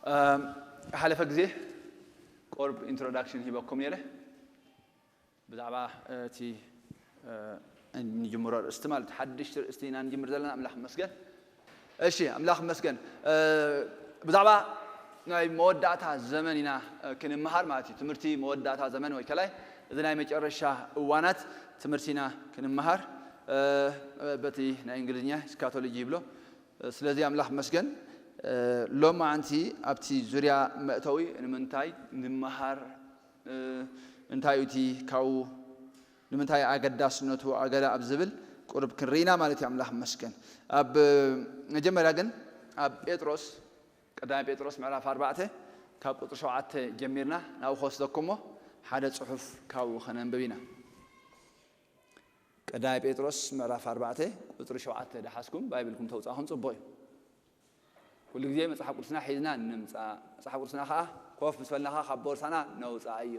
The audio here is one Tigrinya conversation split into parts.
እም፣ ሓለፈ ግዜ ቁሩብ ኢንትሮዳክሽን ሂበኩም ነይረ። ብዛዕባ እቲ፣ እ፣ እንጅምሮ ርእስቲ ማለት ሓድሽ ርእስቲ ኢና እንጅምር ዘለና። ኣምላኽ ይመስገን። እሺ፣ ኣምላኽ ይመስገን። እ፣ ብዛዕባ ናይ መወዳእታ ዘመን ኢና፣ እ፣ ክንመሃር ማለት እዩ። ትምህርቲ መወዳእታ ዘመን ወይ ከላይ እዚ ናይ መጨረሻ እዋናት ትምህርቲ ኢና ክንመሃር። እ፣ በቲ ናይ እንግሊዝኛ ስካቶሎጂ ይብሎ። ስለዚ ኣምላኽ ይመስገን። እ፣ ሎማዓንቲ ኣብቲ ዙርያ መእተዊ ንምንታይ ንመሃር፣ እ፣ እንታይ እዩ እቲ ካብኡ፣ ንምንታይ ኣገዳስነቱ ኣገለ ኣብ ዝብል ቁሩብ ክንርኢና ማለት እዩ። ኣምላኽ ይመስገን። ኣብ መጀመርያ ግን ኣብ ጴጥሮስ፣ ቀዳማይ ጴጥሮስ ምዕራፍ ኣርባዕተ ካብ ቁጽሪ ሸውዓተ ጀሚርና ናብ ክወስደኩሞ ሓደ ጽሑፍ ካብኡ ከነንብብ ኢና። ቀዳማይ ጴጥሮስ ምዕራፍ ኣርባዕተ ቁጽሪ ሸውዓተ ደሓዝኩም ባይብልኩም ተውጻእኹም ጽቡቕ እዩ። ኩሉ ግዜ መጽሓፍ ቅዱስና ሒዝና ንምጻእ፣ መጽሓፍ ቅዱስና ከኣ ኮፍ ምስ በልና ከኣ ካብ ቦርሳና ነውጻኣዮ።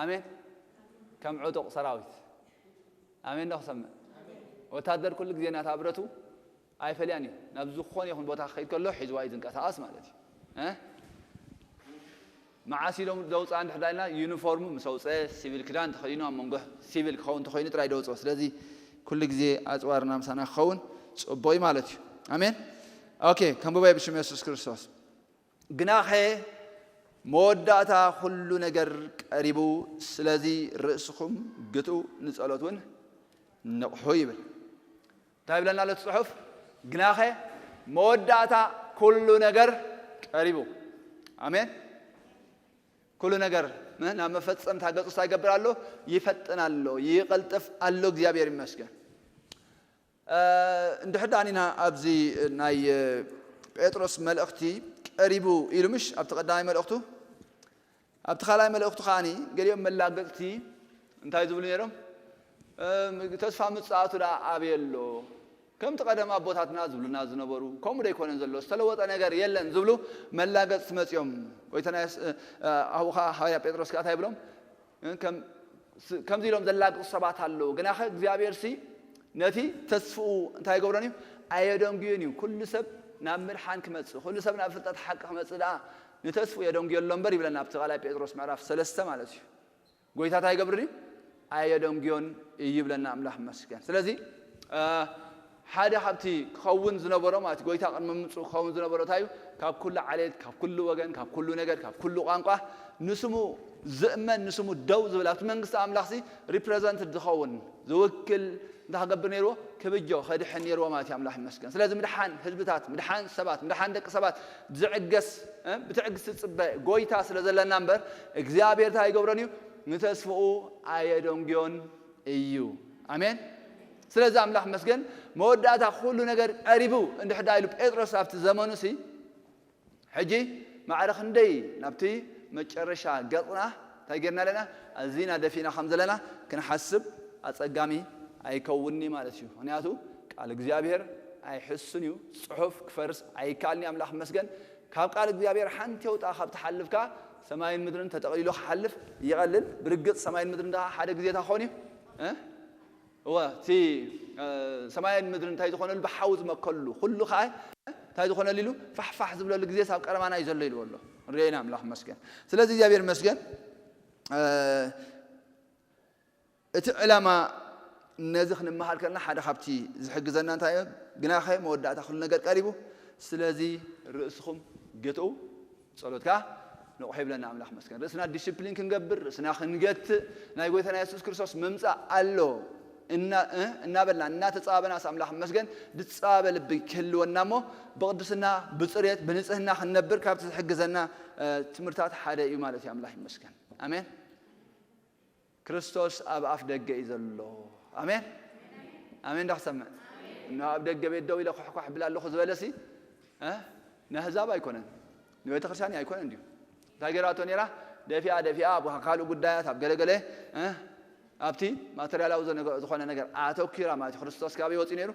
ኣሜን። ከም ዕጡቕ ሰራዊት። ኣሜን ዶ ክሰምዕ? ወታደር ኩሉ ግዜ ናታ ብረቱ ኣይፈልያን እዩ። ናብ ዝኾነ ይኹን ቦታ ክኸይድ ከሎ ሒዝዋ እዩ ዝንቀሳቐስ ማለት እዩ። እ? መዓስ ኢሎም ዘውፅኣ እንድሕር ዳልና ዩኒፎርሙ ምስ ኣውፀ፣ ሲቪል ክዳን ተኸዲኑ ኣብ መንጎ ሲቪል ክኸውን ተኾይኑ ጥራይ ደውፅኦ። ስለዚ ኩሉ ግዜ ኣፅዋርና ምሳና ክኸውን ፅቡቕ እዩ ማለት እዩ። ኣሜን። ኦኬ፣ ከንብቦ ብሽም የሱስ ክርስቶስ። ግናኸ መወዳእታ ኩሉ ነገር ቀሪቡ፣ ስለዚ ርእስኹም ግትኡ፣ ንጸሎት እውን ንቕሑ ይብል። እንታይ ይብለና ኣሎ እቲ ጽሑፍ? ግናኸ መወዳእታ ኩሉ ነገር ቀሪቡ። ኣሜን። ኩሉ ነገር ም-፣ ናብ መፈጸምታ ገጹ እንታይ ይገብር ኣሎ? ይፈጥን ኣሎ፣ ይቐልጥፍ ኣሎ። እግዚኣብሔር ይመስገን። እ፣ እንድሕር ደኣ ኒና ኣብዚ ናይ፣ እ፣ ጴጥሮስ መልእኽቲ ቀሪቡ ኢሉ ምሽ ኣብቲ ቀዳማይ መልእኽቱ፣ ኣብቲ ካልኣይ መልእኽቱ ከኣኒ ገሊኦም መላገጽቲ እንታይ ዝብሉ ነይሮም? እ፣ ተስፋ ምጽኣቱ ደኣ ኣበይ ኣሎ? ከምቲ ቀደም ኣቦታትና ዝብሉና ዝነበሩ፣ ከምኡ ዶ ኣይኮነን ዘሎ? ዝተለወጠ ነገር የለን ዝብሉ መላገጽቲ መጺኦም። ጎይታና የስ-፣ እ፣ እ፣ ኣብኡ ኸኣ ሃዋርያ ጴጥሮስ ከኣ እንታይ ይብሎም? ከም-፣ ስ-፣ ከምዚ ኢሎም ዘላግጹ ሰባት ኣለዉ። ግናኸ እግዚኣብሔርሲ ነቲ ተስፍኡ እንታይ ይገብሮን እዩ? ኣየደንጉዮን እዩ። ኩሉ ሰብ ናብ ምድሓን ክመጽእ፣ ኩሉ ሰብ ናብ ፍልጠት ሓቂ ክመጽእ ደኣ ንተስፍኡ የደንጉዮ ኣሎ እምበር ይብለና ኣብቲ ካልኣይ ጴጥሮስ ምዕራፍ ሰለስተ ማለት እዩ። ጎይታ እንታይ ይገብር እዩ? ኣየደንጉዮን እዩ ይብለና ኣምላኽ ይመስገን። ስለዚ፣ እ፣ ሓደ ካብቲ ክኸውን ዝነበሮ ማለት እዩ፣ ጎይታ ቅድሚ ምምጽኡ ክኸውን ዝነበሮ እንታይ እዩ? ካብ ኩሉ ዓሌት፣ ካብ ኩሉ ወገን፣ ካብ ኩሉ ነገድ፣ ካብ ኩሉ ቋንቋ ንስሙ ዝእመን፣ ንስሙ ደው ዝብል፣ ኣብቲ መንግስቲ ኣምላኽሲ ሪፕረዘንትድ ዝኸውን፣ ዝውክል እንታይ ክገብር ነይርዎ? ክብጆ፣ ከድሕን ነይርዎ ማለት እዩ። ኣምላኽ ይመስገን። ስለዚ ምድሓን ህዝብታት፣ ምድሓን ሰባት፣ ምድሓን ደቂ ሰባት ዝዕገስ፣ እ፣ ብትዕግስቲ ዝጽበ ጎይታ ስለ ዘለና እምበር እግዚኣብሔር እንታይ ኣይገብሮን እዩ? ንተስፍኡ ኣየደንጉዮን እዩ። ኣሜን። ስለዚ ኣምላኽ ይመስገን፣ መወዳእታ ኩሉ ነገር ቀሪቡ እንድሕር ደኣ ኢሉ ጴጥሮስ ኣብቲ ዘመኑሲ፣ ሕጂ ማዕረ ክንደይ ናብቲ መጨረሻ ገጽና እንታይ ጌርና ኣለና? ኣዚና ደፊእና ከም ዘለና ክንሓስብ ኣጸጋሚ ኣይከውንኒ ማለት እዩ። ምኽንያቱ ቃል እግዚኣብሔር ኣይሕስን እዩ። ጽሑፍ ክፈርስ ኣይከኣልን እዩ። ኣምላኽ ይመስገን። ካብ ቃል እግዚኣብሔር ሓንቲ የውጣ ካብ ትሓልፍካ ሰማይን ምድርን ተጠቕሊሉ ክሓልፍ ይቐልል። ብርግጽ ሰማይን ምድርን ደኣ ሓደ ግዜ እንታይ ክኾን እዩ? እ? እወ፣ እቲ፣ እ፣ ሰማይን ምድርን እንታይ ዝኾነሉ ብሓዊ ዝመከሉ፣ ኩሉ ኸዓ እንታይ ዝኾነሉ ኢሉ ፋሕፋሕ ዝብለሉ ግዜ ሳብ ቀረባና እዩ ዘሎ ኢልዎ ኣሎ። ንሪኦ ኢና፣ ኣምላኽ ይመስገን። ስለዚ እግዚኣብሔር ይመስገን። እ፣ እቲ ዕላማ ነዚ ክንመሃር ከለና ሓደ ካብቲ ዝሕግዘና እንታይ እዩ? ግናኸ መወዳእታ ኩሉ ነገር ቀሪቡ፣ ስለዚ ርእስኹም ግትኡ፣ ጸሎት ከኣ ንቑሑ ይብለና ኣምላኽ ይመስገን። ርእስና ዲስፕሊን ክንገብር፣ ርእስና ክንገትእ፣ ናይ ጎይታና የሱስ ክርስቶስ ምምጻእ ኣሎ እና-፣ እ፣ እናበልና፣ እናተጻበናስ ኣምላኽ ይመስገን፣ ዝጻበ ልቢ ክህልወና እሞ፣ ብቕድስና፣ ብጽሬት፣ ብንጽህና ክንነብር ካብቲ ዝሕግዘና፣ እ፣ ትምህርታት ሓደ እዩ ማለት እዩ። ኣምላኽ ይመስገን። ኣሜን። ክርስቶስ ኣብ ኣፍ ደገ እዩ ዘሎ። ኣሜን። ኣሜን ዶ ክሰምዕ? እነሆ ኣብ ደገ ቤት ደው ኢለ ኳሕኳሕ ብል ኣለኹ ዝበለሲ፣ እ? ነህዛብ ኣይኮነን፣ ንቤተ ክርስቲያን ኣይኮነን ድዩ? እንታይ ገይራቶ ነይራ? ደፊኣ፣ ደፊኣ ኣብ ካልእ ጉዳያት፣ ኣብ ገለገለ፣ እ? ኣብቲ ማተርያላዊ ዘነገ-፣ ዝኾነ ነገር ኣተኪራ ማለት እዩ። ክርስቶስ ካበይ ወፂኡ ነይሩ?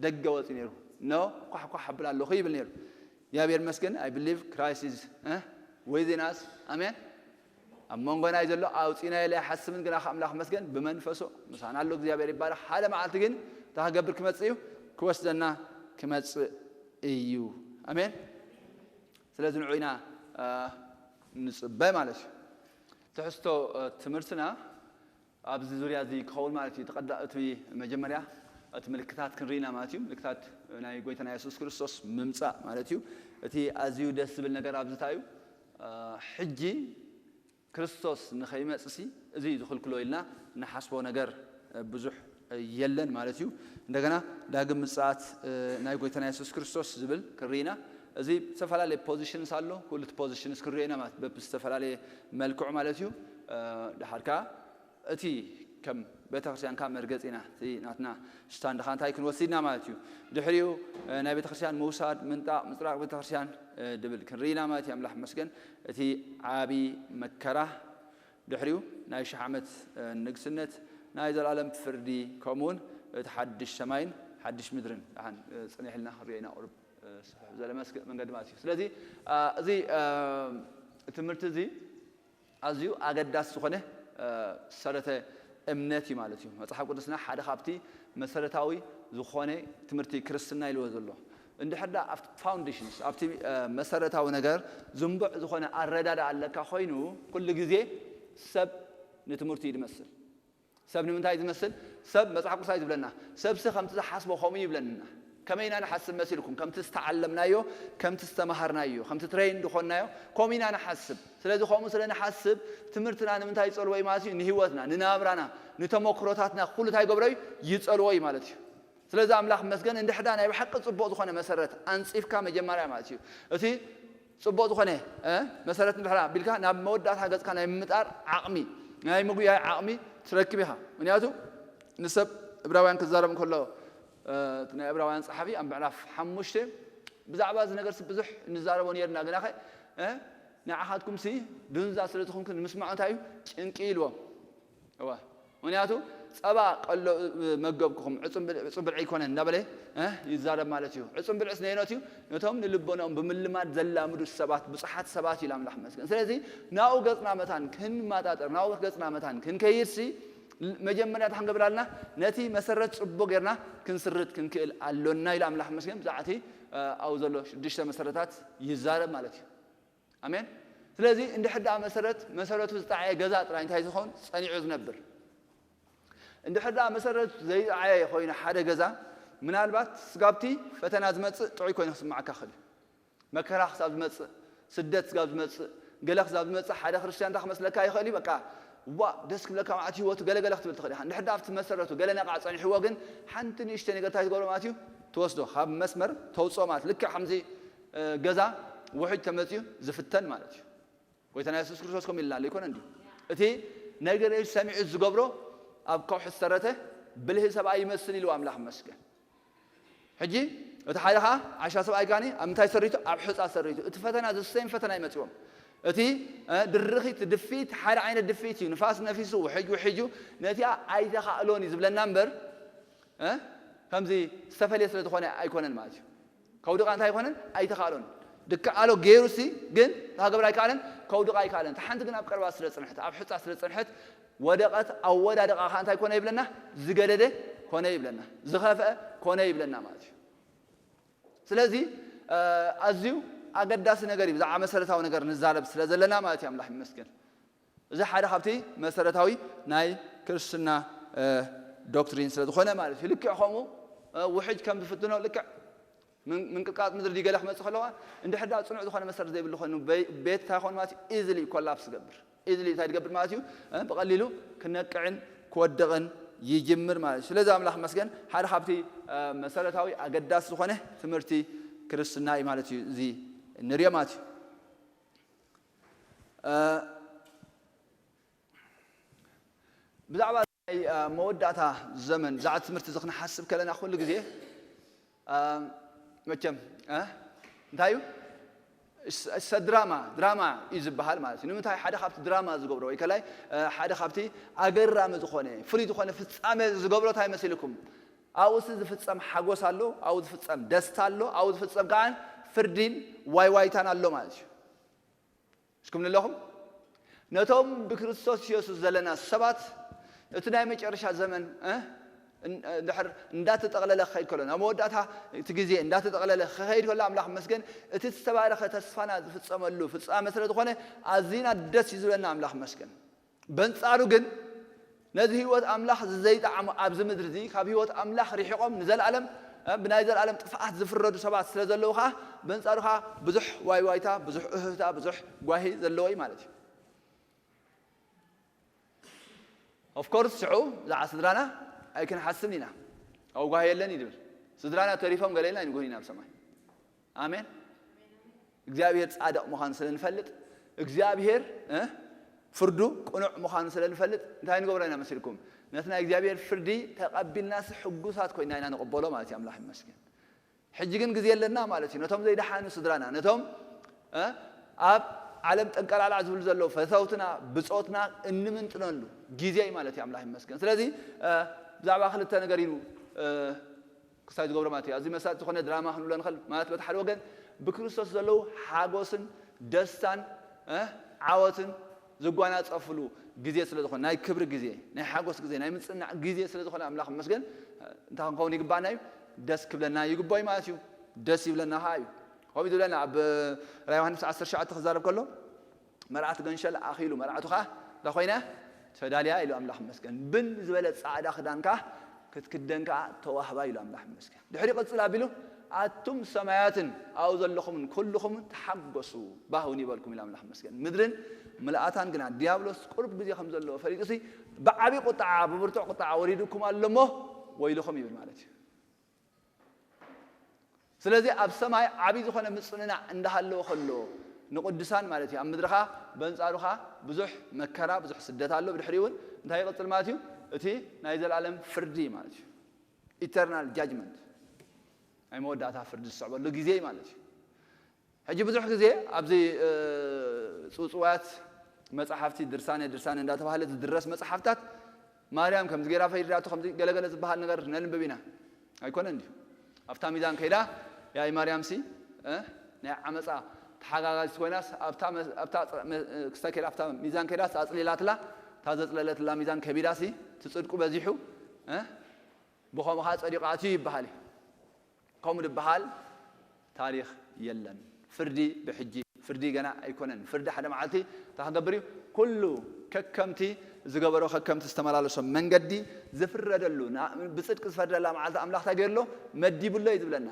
ደገ ወፂኡ ነይሩ። ኖ፣ ኳሕኳሕ ኣብል ኣለኹ ይብል ነይሩ። እግዚኣብሔር ይመስገን። I believe Christ is, እ? Within us። ኣሜን። ኣብ መንጎና እዩ ዘሎ። ኣውፂናዮ ኢለ ኣይሓስብን፣ ግና ከ ኣምላኽ ይመስገን ብመንፈሱ ምሳና ኣሎ። እግዚኣብሔር ይባረኽ። ሓደ መዓልቲ ግን እንታይ ክገብር ክመፅእ እዩ? ክወስደና ክመፅእ እዩ። ኣሜን። ስለዚ ንዑ ኢና፣ እ፣ ንጽበ ማለት እዩ። ትሕዝቶ እ፣ ትምህርትና ኣብዚ ዙርያ እዚ ክኸውን ማለት እዩ። እቲ ቀዳ-፣ እቲ መጀመርያ እቲ ምልክታት ክንርኢ ኢና ማለት እዩ። ምልክታት ናይ ጎይታና የሱስ ክርስቶስ ምምጻእ ማለት እዩ። እቲ ኣዝዩ ደስ ዝብል ነገር ኣብዚ እንታይ እዩ? እ፣ ሕጂ ክርስቶስ ንኸይመጽእሲ እዚ ዝኽልክሎ ኢልና ንሓስቦ ነገር ብዙሕ የለን ማለት እዩ። እንደገና ዳግም ምጽኣት ናይ ጎይታና የሱስ ክርስቶስ ዝብል ክርኢ ኢና። እዚ ዝተፈላለየ ፖዚሽንስ ኣሎ። ኩሉ እቲ ፖዚሽንስ ክርኢ ኢና ማለት በብዝተፈላለየ መልክዑ ማለት እዩ። ድሓር ከኣ እቲ ከም ቤተክርስትያን ከኣ መርገጺና፣ እቲ ናትና ስታንድ ከኣ እንታይ ክንወስድ ኢና ማለት እዩ። ድሕሪኡ ናይ ቤተክርስትያን ምውሳድ፣ ምንጣቕ፣ ምጽራቕ ቤተክርስትያን ድብል ክንርኢ ኢና ማለት እዩ። ኣምላኽ ይመስገን። እቲ ዓቢ መከራ ድሕሪኡ ናይ ሽሕ ዓመት ንግስነት፣ ናይ ዘላለም ፍርዲ፣ ከምኡውን እቲ ሓድሽ ሰማይን ሓድሽ ምድርን ደሓን ጸኒሕልና ክንሪኦ ኢና ቁሩብ ስፍሕ ዝበለ መስክ-፣ መንገዲ ማለት እዩ። ስለዚ እዚ ትምህርቲ እዚ ኣዝዩ ኣገዳሲ ዝኾነ ሰረተ እምነት እዩ ማለት እዩ። መጽሓፍ ቅዱስና ሓደ ካብቲ መሰረታዊ ዝኾነ ትምህርቲ ክርስትና ኢልዎ ዘሎ። እንድሕር ደኣ ኣብቲ ፋውንዴሽንስ፣ ኣብቲ መሰረታዊ ነገር ዝንቡዕ ዝኾነ ኣረዳድኣ ኣለካ ኮይኑ፣ ኩሉ ግዜ ሰብ ንትምህርቱ እዩ ዝመስል። ሰብ ንምንታይ ዝመስል? ሰብ መጽሓፍ ቅዱስ እዩ ዝብለና። ሰብሲ ከምቲ ዝሓስቦ ከምኡ እዩ ይብለና። ከመይ ኢና ንሓስብ መሲልኩም? ከምቲ ዝተዓለምናዮ፣ ከምቲ ዝተማሃርናዮ፣ ከምቲ ትሬይን ዝኾንናዮ፣ ከምኡ ኢና ንሓስብ። ስለዚ ከምኡ ስለ ንሓስብ፣ ትምህርትና ንምንታይ ይጸልዎ እዩ ማለት እዩ? ንህይወትና፣ ንናብራና፣ ንተመክሮታትና፣ ኩሉ እንታይ ይገብሮ እዩ? ይጸልዎ እዩ ማለት እዩ። ስለዚ ኣምላኽ ይመስገን፣ እንድሕዳ ናይ ብሓቂ ጽቡቕ ዝኾነ መሰረት ኣንጺፍካ መጀመርያ ማለት እዩ። እቲ ጽቡቕ ዝኾነ፣ እ፣ መሰረት እንድሕር ኣቢልካ፣ ናብ መወዳእታ ገጽካ ናይ ምምጣር ዓቕሚ፣ ናይ ምጉያይ ዓቕሚ ትረክብ ኢኻ። ምኽንያቱ ንሰብ ዕብራውያን ክዛረብ እንከሎ፣ እ፣ እቲ ናይ ዕብራውያን ጸሓፊ ኣብ ምዕራፍ ሓሙሽተ ብዛዕባ እዚ ነገርሲ ብዙሕ እንዛረቦ ነይርና፣ ግናኸ፣ እ፣ ንዓኻትኩምሲ ድንዛ ስለ ዝኾንኩ ንምስማዑ እንታይ እዩ? ጭንቂ ኢልዎም። እወ። ምኽንያቱ ጸባ ቀሎ መገብኩኹም፣ ዕጹም ብል-፣ ዕጹም ብልዒ ኣይኮነን እንዳበለ፣ እ፣ ይዛረብ ማለት እዩ። ዕጹም ብልዕስ ነየኖት እዩ? ነቶም ንልቦናኦም ብምልማድ ዘላምዱ ሰባት፣ ብጹሓት ሰባት እዩ ኢሉ ኣምላኽ ይመስገን። ስለዚ ናብኡ ገጽና መታን ክንመጣጠር፣ ናብኡ ገጽና መታን ክንከይድሲ፣ መጀመርያ እንታይ ክንገብር ኣለና? ነቲ መሰረት ጽቡቕ ጌርና ክንስርት ክንክእል ኣሎና ኢሉ ኣምላኽ ይመስገን። ብዛዕባ እቲ፣ እ፣ ኣብኡ ዘሎ ሽዱሽተ መሰረታት ይዛረብ ማለት እዩ። ኣሜን። ስለዚ እንድሕር ደኣ መሰረት፣ መሰረቱ ዝጠዓየ ገዛ ጥራይ እንታይ ዝኸውን? ጸኒዑ ዝነብር። እንድሕር ደኣ መሰረቱ ዘይጠዓየ ኮይኑ ሓደ ገዛ፣ ምናልባት ስጋብቲ ፈተና ዝመጽእ ጥዑይ ኮይኑ ክስምዓካ ይኽእል እዩ። መከራ ክሳብ ዝመጽእ፣ ስደት ክሳብ ዝመጽእ፣ ገለ ክሳብ ዝመጽእ ሓደ ክርስትያን እንታይ ክመስለካ ይኽእል እዩ? በቃ፣ ዋ፣ ደስ ክብለካ ማለት ህይወቱ ገለ ገለ ክትብል ትኽእል ኢኻ። እንድሕር ደኣ ኣብቲ መሰረቱ ገለ ነቓዕ ጸኒሕዎ ግን ሓንቲ ንእሽተይ ነገር እንታይ ትገብሮ ማለት እዩ? ትወስዶ፣ ካብ መስመር ተውጽኦ ማለት። ልክዕ ከምዚ እ፣ ገዛ ውሕጅ ተመጺኡ ዝፍተን ማለት እዩ። ጎይታና የሱስ ክርስቶስ ከምኡ ኢልና ኣሎ፣ ኣይኮነ እንድዩ? እቲ ነገር ሰሚዑ ዝገብሮ ኣብ ከውሒ ዝሰረተ ብልሂ ሰብኣይ ይመስል ኢሉ ኣምላኽ ይመስገን። ሕጂ እቲ ሓደ ኸዓ ዓሻ ሰብኣይ ጋኒ ኣብ ምንታይ ሰሪቱ? ኣብ ሑጻ ሰሪቱ። እቲ ፈተና፣ ዘ ሴም ፈተና ይመጽዎም። እቲ፣ እ፣ ድርኺት፣ ድፍኢት ሓደ ዓይነት ድፍኢት እዩ። ንፋስ ነፊሱ፣ ውሕጅ ውሕጅ እዩ። ነቲኣ ኣይተኻእሎን እዩ ዝብለና እምበር፣ እ፣ ከምዚ ዝተፈልየ ስለ ዝኾነ ኣይኮነን ማለት እዩ። ከውድቓ እንታይ ኣይኮነን? ኣይተኻእሎን። ድከኣሎ ገይሩሲ፣ ግን እንታይ ክገብር ኣይከኣለን? ከውድቓ ኣይከኣለን። እታ ሓንቲ ግን ኣብ ቀረባ ስለ ዝጸንሐት፣ ኣብ ሑጻ ስለ ዝጸንሐት፣ ወደቐት። ኣወዳድቓ ኸኣ እንታይ ኮነ ይብለና? ዝገደደ ኮነ ይብለና። ዝኸፍአ ኮነ ይብለና ማለት እዩ። ስለዚ፣ እ፣ ኣዝዩ ኣገዳሲ ነገር እዩ። ብዛዕባ መሰረታዊ ነገር ንዛረብ ስለ ዘለና ማለት እዩ። ኣምላኽ ይመስገን። እዚ ሓደ ካብቲ መሰረታዊ ናይ ክርስትና፣ እ፣ ዶክትሪን ስለ ዝኾነ ማለት እዩ። ልክዕ ከምኡ፣ እ፣ ውሕጅ ከም ዝፍትኖ፣ ልክዕ ምን-፣ ምንቅጥቃጥ ምድሪ ድዩ ገለ ክመጽእ ከለዋ፣ እንድሕር ደኣ ጽኑዕ ዝኾነ መሰረት ዘይብሉ ኮይኑ፣ በይ-፣ ቤት እንታይ ይኾን ማለት እዩ? ኢዝሊ ኮላፕስ ዝገብር። ኢዝሊ እንታይ ዝገብር ማለት እዩ? እ፣ ብቐሊሉ ክነቅዕን ክወድቕን ይጅምር ማለት እዩ። ስለዚ ኣምላኽ ይመስገን፣ ሓደ ካብቲ፣ እ፣ መሰረታዊ ኣገዳሲ ዝኾነ ትምህርቲ ክርስትና እዩ ማለት እዩ። እዚ ንሪኦ ማለት እዩ። እ፣ ብዛዕባ ናይ፣ እ፣ መወዳእታ ዘመን፣ ብዛዕባ ትምህርቲ እዚ ክንሓስብ ከለና ኩሉ ግዜ፣ እ፣ መቸም፣ እ፣ እንታይ እዩ? ስ-፣ ስ-፣ ድራማ፣ ድራማ እዩ ዝበሃል ማለት እዩ። ንምንታይ? ሓደ ካብቲ ድራማ ዝገብሮ ወይ ከላይ፣ እ፣ ሓደ ካብቲ ኣገራሚ ዝኾነ፣ ፍሉይ ዝኾነ ፍጻመ ዝገብሮ እንታይ መሲልኩም? ኣብኡሲ ዝፍጸም ሓጎስ ኣሎ፣ ኣብኡ ዝፍጸም ደስታ ኣሎ፣ ኣብኡ ዝፍጸም ከኣ ፍርዲን ዋይዋይታን ኣሎ ማለት እዩ። እስኩም ኣለኹም? ነቶም ብክርስቶስ የሱስ ዘለና ሰባት እቲ ናይ መጨረሻ ዘመን፣ እ፣ እን- ድሕር እንዳተጠቕለለ ክኸይድ ከሎ፣ ናብ መወዳእታ እቲ ግዜ እንዳተጠቕለለ ክኸይድ ከሎ፣ ኣምላኽ መስገን እቲ ዝተባረኸ ተስፋና ዝፍጸመሉ ፍጻመ ስለ ዝኾነ ኣዝና ደስ እዩ ዝብለና። ኣምላኽ መስገን። በንጻሩ ግን ነዚ ህይወት ኣምላኽ ዘይጠዓሙ ኣብዚ ምድሪ እዚ ካብ ህይወት ኣምላኽ ርሒቖም ንዘለኣለም እ፣ ብናይ ዘለኣለም ጥፍኣት ዝፍረዱ ሰባት ስለ ዘለዉ ከዓ በንጻሩ ከዓ ብዙሕ ዋይዋይታ፣ ብዙሕ እህህታ፣ ብዙሕ ጓሂ ዘለዎ እዩ ማለት እዩ። Of course ሽዑ ብዛዕባ ስድራና ኣይክንሓስብን ኢና። ኣብኡ ጓሂ የለን እዩ ዝብል። ስድራና ተሪፎም ገለ ኢልና ኣይንጉህን ኢና ኣብ ሰማይ። ኣሜን። እግዚኣብሔር ጻድቕ ምዃኑ ስለ ንፈልጥ እግዚኣብሔር እ፣ ፍርዱ ቅኑዕ ምዃኑ ስለ ንፈልጥ እንታይ ንገብሮ ኢና መሲልኩም? ነቲ ናይ እግዚኣብሔር ፍርዲ ተቐቢልናስ ሕጉሳት ኮይና ኢና ንቕበሎ ማለት እዩ። ኣምላኽ ይመስገን። ሕጂ ግን ግዜ ኣለና ማለት እዩ። ነቶም ዘይደሓኑ ስድራና፣ ነቶም እ፣ ኣብ ዓለም ጠንቀላዕላዕ ዝብሉ ዘለዉ ፈተውትና፣ ብጾትና እንምንጥነሉ ግዜ እዩ ማለት እዩ። ኣምላኽ ይመስገን። ስለዚ እ፣ ብዛዕባ ክልተ ነገር ኢሉ እ፣ ክስታይ ዝገብሮ ማለት እዩ። ኣዝዩ መሳጢ ዝኾነ ድራማ ክንብሎ ንኽእል ማለት በቲ ሓደ ወገን ብክርስቶስ ዘለዉ ሓጎስን ደስታን እ፣ ዓወትን ዝጓናጸፍሉ ግዜ ስለ ዝኾነ፣ ናይ ክብሪ ግዜ፣ ናይ ሓጎስ ግዜ፣ ናይ ምጽናዕ ግዜ ስለ ዝኾነ ኣምላኽ ይመስገን። እንታይ ክንከውን ይግባና እዩ? ደስ ክብለና ይግባእ ማለት እዩ። ደስ ይብለና ኸዓ እዩ። ከምኡ እዩ ዝብለና ኣብ ራእይ ዮሃንስ ዓሰርተ ትሽዓተ ክዛረብ ከሎ፣ መርዓት ገንሸል ኣኺሉ፣ መርዓቱ ኸዓ እንታይ ኮይና? ተዳልያ ኢሉ ኣምላኽ ይመስገን። ብን ዝበለ ጻዕዳ ክዳን ከኣ ክትክደን ከኣ ተዋህባ ኢሉ ኣምላኽ ይመስገን። ድሕሪ ቅጽል ኣቢሉ ኣቱም ሰማያትን ኣብኡ ዘለኹምን ኩልኹምን ተሓጎሱ፣ ባህውን ይበልኩም ኢሉ ኣምላኽ ይመስገን። ምድርን ምልኣታን ግና ዲያብሎስ ቁሩብ ግዜ ከም ዘለዎ ፈሊጡሲ ብዓቢ ቁጥዓ፣ ብብርቱዕ ቁጥዓ ወሪዱኩም ኣሎ እሞ ወይልኹም ይብል ማለት እዩ። ስለዚ ኣብ ሰማይ ዓቢ ዝኾነ ምጽንናዕ እንዳሃለወ ከሎ ንቅዱሳን ማለት እዩ። ኣብ ምድርኻ በንጻሩኻ ብዙሕ መከራ፣ ብዙሕ ስደት ኣሎ። ብድሕሪኡ እውን እንታይ ይቕጽል ማለት እዩ? እቲ ናይ ዘላለም ፍርዲ ማለት እዩ። ኢተርናል ጃጅመንት፣ ናይ መወዳእታ ፍርዲ ዝስዕበሉ ግዜ ማለት እዩ። ሕጂ ብዙሕ ግዜ ኣብዚ እ፣ ጽውጽዋያት መጽሓፍቲ ድርሳነ ድርሳነ እንዳተባህለ ዝድረስ መጽሓፍታት ማርያም ከምዚ ገይራ ፈሪዳቶ ከምዚ ገለገለ ዝበሃል ነገር ነንብብ ኢና። ኣይኮነን ድዩ? ኣብታ ሚዛን ከይዳ ያይ ማርያም ሲ እ፣ ናይ ዓመጻ ተሓጋጋዚት ኮይናስ ኣብታ መ- ኣብታ ጸ- መ- እ፣ ክስታይ ከይዳ ኣብታ ሚዛን ከይዳስ ኣጽሊላትላ፣ እታ ዘጽለለትላ ሚዛን ከቢዳሲ እቲ ጽድቁ በዚሑ እ፣ ብኸምኡ ኸዓ ጸዲቑ ኣትዩ ይበሃል እዩ። ከምኡ ዝበሃል ታሪኽ የለን። ፍርዲ ብሕጂ፣ ፍርዲ ገና ኣይኮነን። ፍርዲ ሓደ መዓልቲ እንታይ ክገብር እዩ? ኩሉ ከከምቲ ዝገበሮ፣ ከከምቲ ዝተመላለሶ መንገዲ ዝፍረደሉ፣ ና- ብጽድቂ ዝፈርደላ መዓልቲ ኣምላኽ እንታይ ገይሩ ኣሎ? መዲቡ ኣሎ እዩ ዝብለና።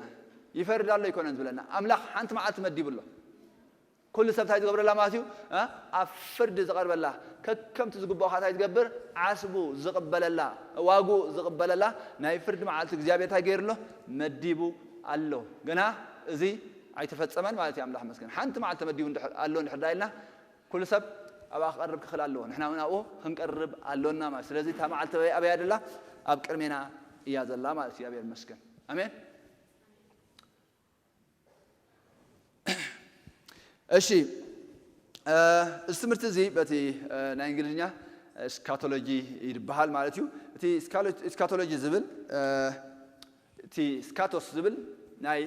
ይፈርድ ኣሎ ኣይኮነን ዝብለና። ኣምላኽ ሓንቲ መዓልቲ መዲቡ ኣሎ። ኩሉ ሰብ እንታይ ዝገብረላ ማለት እዩ? እ? ኣብ ፍርዲ ዝቐርበላ፣ ከከምቲ ዝግብኦ ኸዓ እንታይ ዝገብር? ዓስቡ ዝቕበለላ፣ ዋግኡ ዝቕበለላ ናይ ፍርዲ መዓልቲ እግዚኣብሔር እንታይ ገይሩ ኣሎ? መዲቡ ኣሎ። ገና እዚ ኣይተፈጸመን ማለት እዩ። ኣምላኽ መስገን። ሓንቲ መዓልቲ ተመዲቡ እንድሕር ኣሎ እንድሕር ዳ ኢልና፣ ኩሉ ሰብ ኣብኣ ክቐርብ ክኽእል ኣለዎ። ንሕና እውን ኣብኡ ክንቀርብ ኣሎና ማለት። ስለዚ እታ መዓልቲ ኣበይ፣ ኣበይ እያ ዘላ? ኣብ ቅድሜና እያ ዘላ ማለት እዩ። እግዚኣብሔር ይመስገን። ኣሜን። እሺ፣ እ፣ እዚ ትምህርቲ እዚ በቲ እ፣ ናይ እንግሊዝኛ ስካቶሎጂ ይበሃል ማለት እዩ። እቲ ስካሎ- ስካቶሎጂ ዝብል እ፣ እቲ ስካቶስ ዝብል ናይ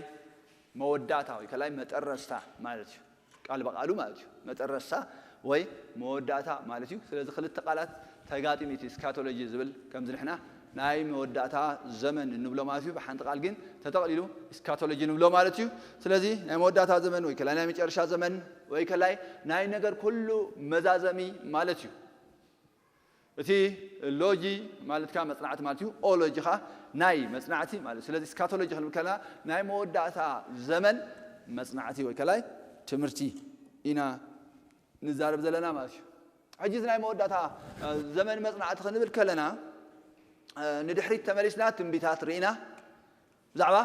መወዳእታ ወይ ከላይ መጠረስታ ማለት እዩ። ቃል ብቃሉ ማለት እዩ። መጠረስታ ወይ መወዳእታ ማለት እዩ። ስለዚ ክልተ ቃላት ተጋጢሙ እቲ ስካቶሎጂ ዝብል ከምዚ ንሕና ናይ መወዳእታ ዘመን እንብሎ ማለት እዩ። ብሓንቲ ቃል ግን ተጠቕሊሉ ስካቶሎጂ ንብሎ ማለት እዩ። ስለዚ ናይ መወዳእታ ዘመን ወይ ከላይ ናይ መጨረሻ ዘመን ወይ ከላይ ናይ ነገር ኩሉ መዛዘሚ ማለት እዩ። እቲ ሎጂ ማለት ከዓ መጽናዕቲ ማለት እዩ። ኦሎጂ ከዓ ናይ መጽናዕቲ ማለት እዩ። ስለዚ ስካቶሎጂ ክንብል ከለና ናይ መወዳእታ ዘመን መጽናዕቲ ወይ ከላይ ትምህርቲ ኢና ንዛረብ ዘለና ማለት እዩ። ሕጂ እዚ ናይ መወዳእታ እ፣ ዘመን መጽናዕቲ ክንብል ከለና እ፣ ንድሕሪት ተመሊስና ትንቢታት ርኢና ብዛዕባ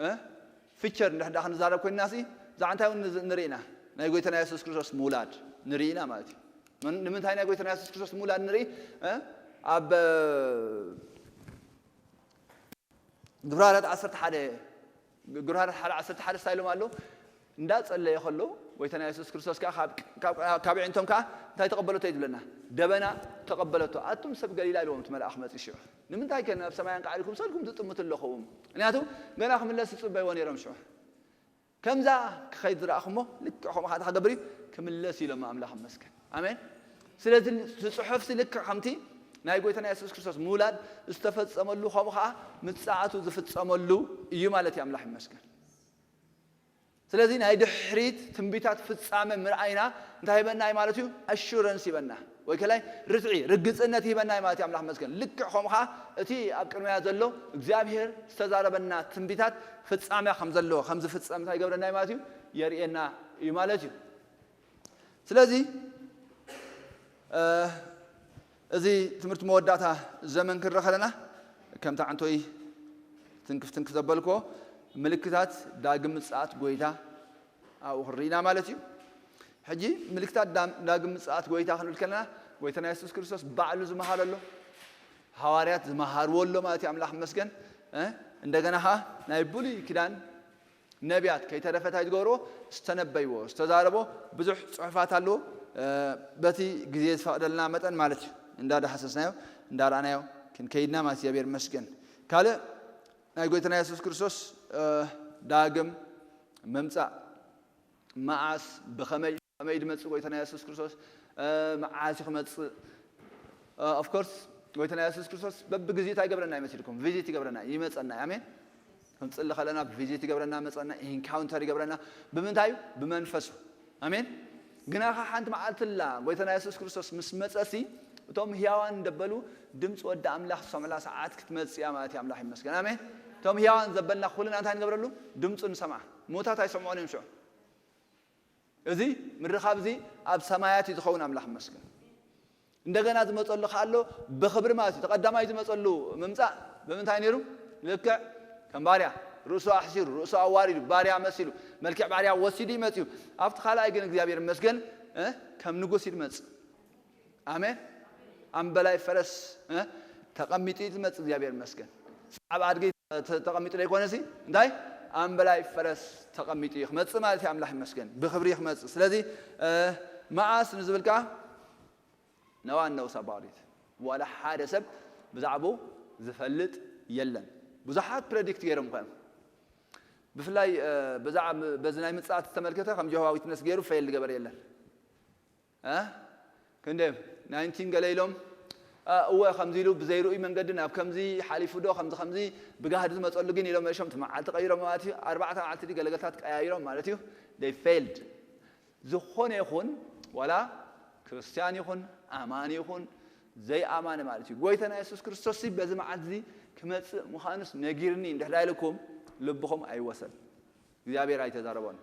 እ፣ ፊቸር እንድሕር ዳ ክንዛረብ ኮይንና ሲ ብዛዕባ እንታይ እውን ንዝ- ንርኢ ኢና? ናይ ጎይታና የሱስ ክርስቶስ ምውላድ ንርኢ ኢና ማለት እዩ። ምን- ንምንታይ ናይ ጎይታና የሱስ ክርስቶስ ምውላድ ንርኢ? እ፣ ኣብ እ፣ ግብረ ሃዋርያት ዓሰርተ ሓደ ግብረ ሃዋርያት ሓደ ዓሰርተ ሓደ እንታይ ኢሎም ኣለዉ? እንዳጸለየ ከሎ ጎይታና የሱስ ክርስቶስ ከኣ ካብ ካብ ካብ ኣዒንቶም ከኣ እንታይ ተቐበለቶ እዩ ዝብለና? ደበና ተቐበለቶ። ኣቱም ሰብ ገሊላ ኢልዎም እቲ መልኣኽ መጺኡ ሽዑ። ንምንታይ ከ ናብ ሰማይ ኣንቃዕሪኩም ሰልኩም ትጥምቱ ኣለኹም? ምክንያቱ ገና ክምለስ ይጽበይዎ ነይሮም ሽዑ። ከምዛ ክኸይድ ዝረኣኹሞ ልክዕ ከምኡ ከኣ እንታይ ክገብር እዩ? ክምለስ እዩ ኢሎም ኣምላኽ ይመስገን። ኣሜን። ስለዚ እቲ ጽሑፍሲ ልክዕ ከምቲ ናይ ጎይታና የሱስ ክርስቶስ ምውላድ ዝተፈጸመሉ፣ ከምኡ ኸዓ ምጽኣቱ ዝፍጸመሉ እዩ ማለት እዩ። ኣምላኽ ይመስገን። ስለዚ ናይ ድሕሪት ትንቢታት ፍጻመ ምርኣይና እንታይ ይበና እዩ ማለት እዩ? ኣሹረንስ ይበና፣ ወይ ከላይ ርትዒ፣ ርግጽነት ይበና እዩ ማለት እዩ። ኣምላኽ ይመስገን። ልክዕ ከምኡ ኸዓ እቲ ኣብ ቅድሚያ ዘሎ እግዚኣብሔር ዝተዛረበና ትንቢታት ፍጻሜ ከም ዘለዎ፣ ከም ዝፍጸም እንታይ ይገብረና እዩ ማለት እዩ? የርእየና እዩ ማለት እዩ። ስለዚ እዚ ትምህርቲ መወዳእታ ዘመን ክንረኸ ኣለና። ከምታ ዕንቶይ ትንክፍ ትንክፍ ዘበልኮ ምልክታት ዳግም ምጽኣት ጎይታ ኣብኡ ክንርኢና ማለት እዩ። ሕጂ ምልክታት ዳም- ዳግም ምጽኣት ጎይታ ክንብል ከለና ጎይታና የሱስ ክርስቶስ ባዕሉ ዝመሃረሎ፣ ሃዋርያት ዝመሃርዎ ኣሎ ማለት እዩ። ኣምላኽ ይመስገን። እ? እንደገና ኸዓ ናይ ብሉይ ኪዳን ነቢያት ከይተረፈ እንታይ ዝገብርዎ? ዝተነበይዎ፣ ዝተዛረቦ ብዙሕ ጽሑፋት ኣለዎ። እ፣ በቲ ግዜ ዝፈቕደልና መጠን ማለት እዩ፣ እንዳዳሓሰስናዮ፣ እንዳረኣናዮ ክንከይድና ማለት እዩ። እግዚኣብሔር ይመስገን። ካልእ ናይ ጎይታና የሱስ ክርስቶስ፣ እ፣ ዳግም ምምጻእ መዓስ፣ ብኸመይ፣ ከመይ ድመጽእ ጎይታና የሱስ ክርስቶስ፣ እ፣ መዓስ እዩ ክመጽእ? እ፣ of course፣ ጎይታና የሱስ ክርስቶስ በብግዜኡ እንታይ ይገብረና ይመስልኩም? ቪዚት ይገብረና፣ ይመጸና። ኣሜን። ክንጽሊ ከለና ቪዚት ይገብረና፣ መጸና፣ ኢንካውንተር ይገብረና። ብምንታይ እዩ? ብመንፈሱ። ኣሜን። ግና ኸዓ ሓንቲ መዓልቲ ኣላ፣ ጎይታና የሱስ ክርስቶስ ምስ መጸሲ፣ እቶም ህያዋን ደበሉ ድምፂ ወዲ ኣምላኽ ዝሰምዕላ ሰዓት ክትመጽእ እያ ማለት እዩ። ኣምላኽ ይመስገን። ኣሜን። እቶም ህያዋን ዘበልና ኩልና እንታይ ንገብረሉ? ድምፁ ንሰምዓ። ሙታት ኣይሰምዖን እዮም ሽዑ። እዚ ምርኻብ እዚ ኣብ ሰማያት እዩ ዝኸውን። ኣምላኽ ይመስገን። እንደገና ዝመጸሉ ከኣ ኣሎ ብኽብሪ ማለት እዩ። ተቐዳማይ ዝመጸሉ ምምጻእ ብምንታይ ነይሩ? ልክዕ ከም ባርያ፣ ርእሱ ኣሕሲሩ፣ ርእሱ ኣዋሪዱ፣ ባርያ መሲሉ፣ መልክዕ ባርያ ወሲዱ ይመጽእ እዩ። ኣብቲ ካልኣይ ግን እግዚኣብሔር ይመስገን፣ እ፣ ከም ንጉስ እዩ ዝመጽእ። ኣሜን። ኣምበላይ ፈረስ፣ እ፣ ተቐሚጡ እዩ ዝመጽእ። እግዚኣብሔር ይመስገን። ኣብ ኣድጊ ተ-፣ ተቐሚጡ ዘይኮነሲ፣ እንታይ? ኣምበላይ ፈረስ ተቐሚጡ እዩ ክመጽእ ማለት እዩ። ኣምላኽ ይመስገን። ብኽብሪ እዩ ክመጽእ። ስለዚ፣ እ፣ መዓስ ንዝብል ከኣ፣ no one knows about it። ዋላ ሓደ ሰብ ብዛዕባኡ ዝፈልጥ የለን። ብዙሓት ፕረዲክት ገይሮም ከ። ብፍላይ፣ እ፣ ብዛዕባ፣ በዚ ናይ ምጽኣት ዝተመልከተ ከም ጀሆዋ ዊትነስ ገይሩ ፌል ዝገበረ የለን። እ? ክንደዮም ናይንቲን ገለ ኢሎም፣ እ፣ እወ፣ ከምዚ ኢሉ ብዘይርእዩ መንገዲ ናብ ከምዚ ሓሊፉ ዶ፣ ከምዚ፣ ከምዚ ብጋህዲ ዝመጸሉ ግን ኢሎም መሊሾም፣ እቲ መዓልቲ ቀይሮም ማለት እዩ። ኣርባዕተ መዓልቲ ድዩ ገለገልታት ቀያይሮም ማለት እዩ። They failed። ዝኾነ ይኹን፣ ዋላ ክርስትያን ይኹን፣ ኣማኒ ይኹን፣ ዘይኣማኒ ማለት እዩ። ጎይታና የሱስ ክርስቶስ በዚ መዓልቲ እዚ ክመጽእ ምዃኑስ ነጊርኒ እንድሕር ኢልኩም፣ ልብኹም ኣይወሰን። እግዚኣብሔር ኣይተዛረቦን።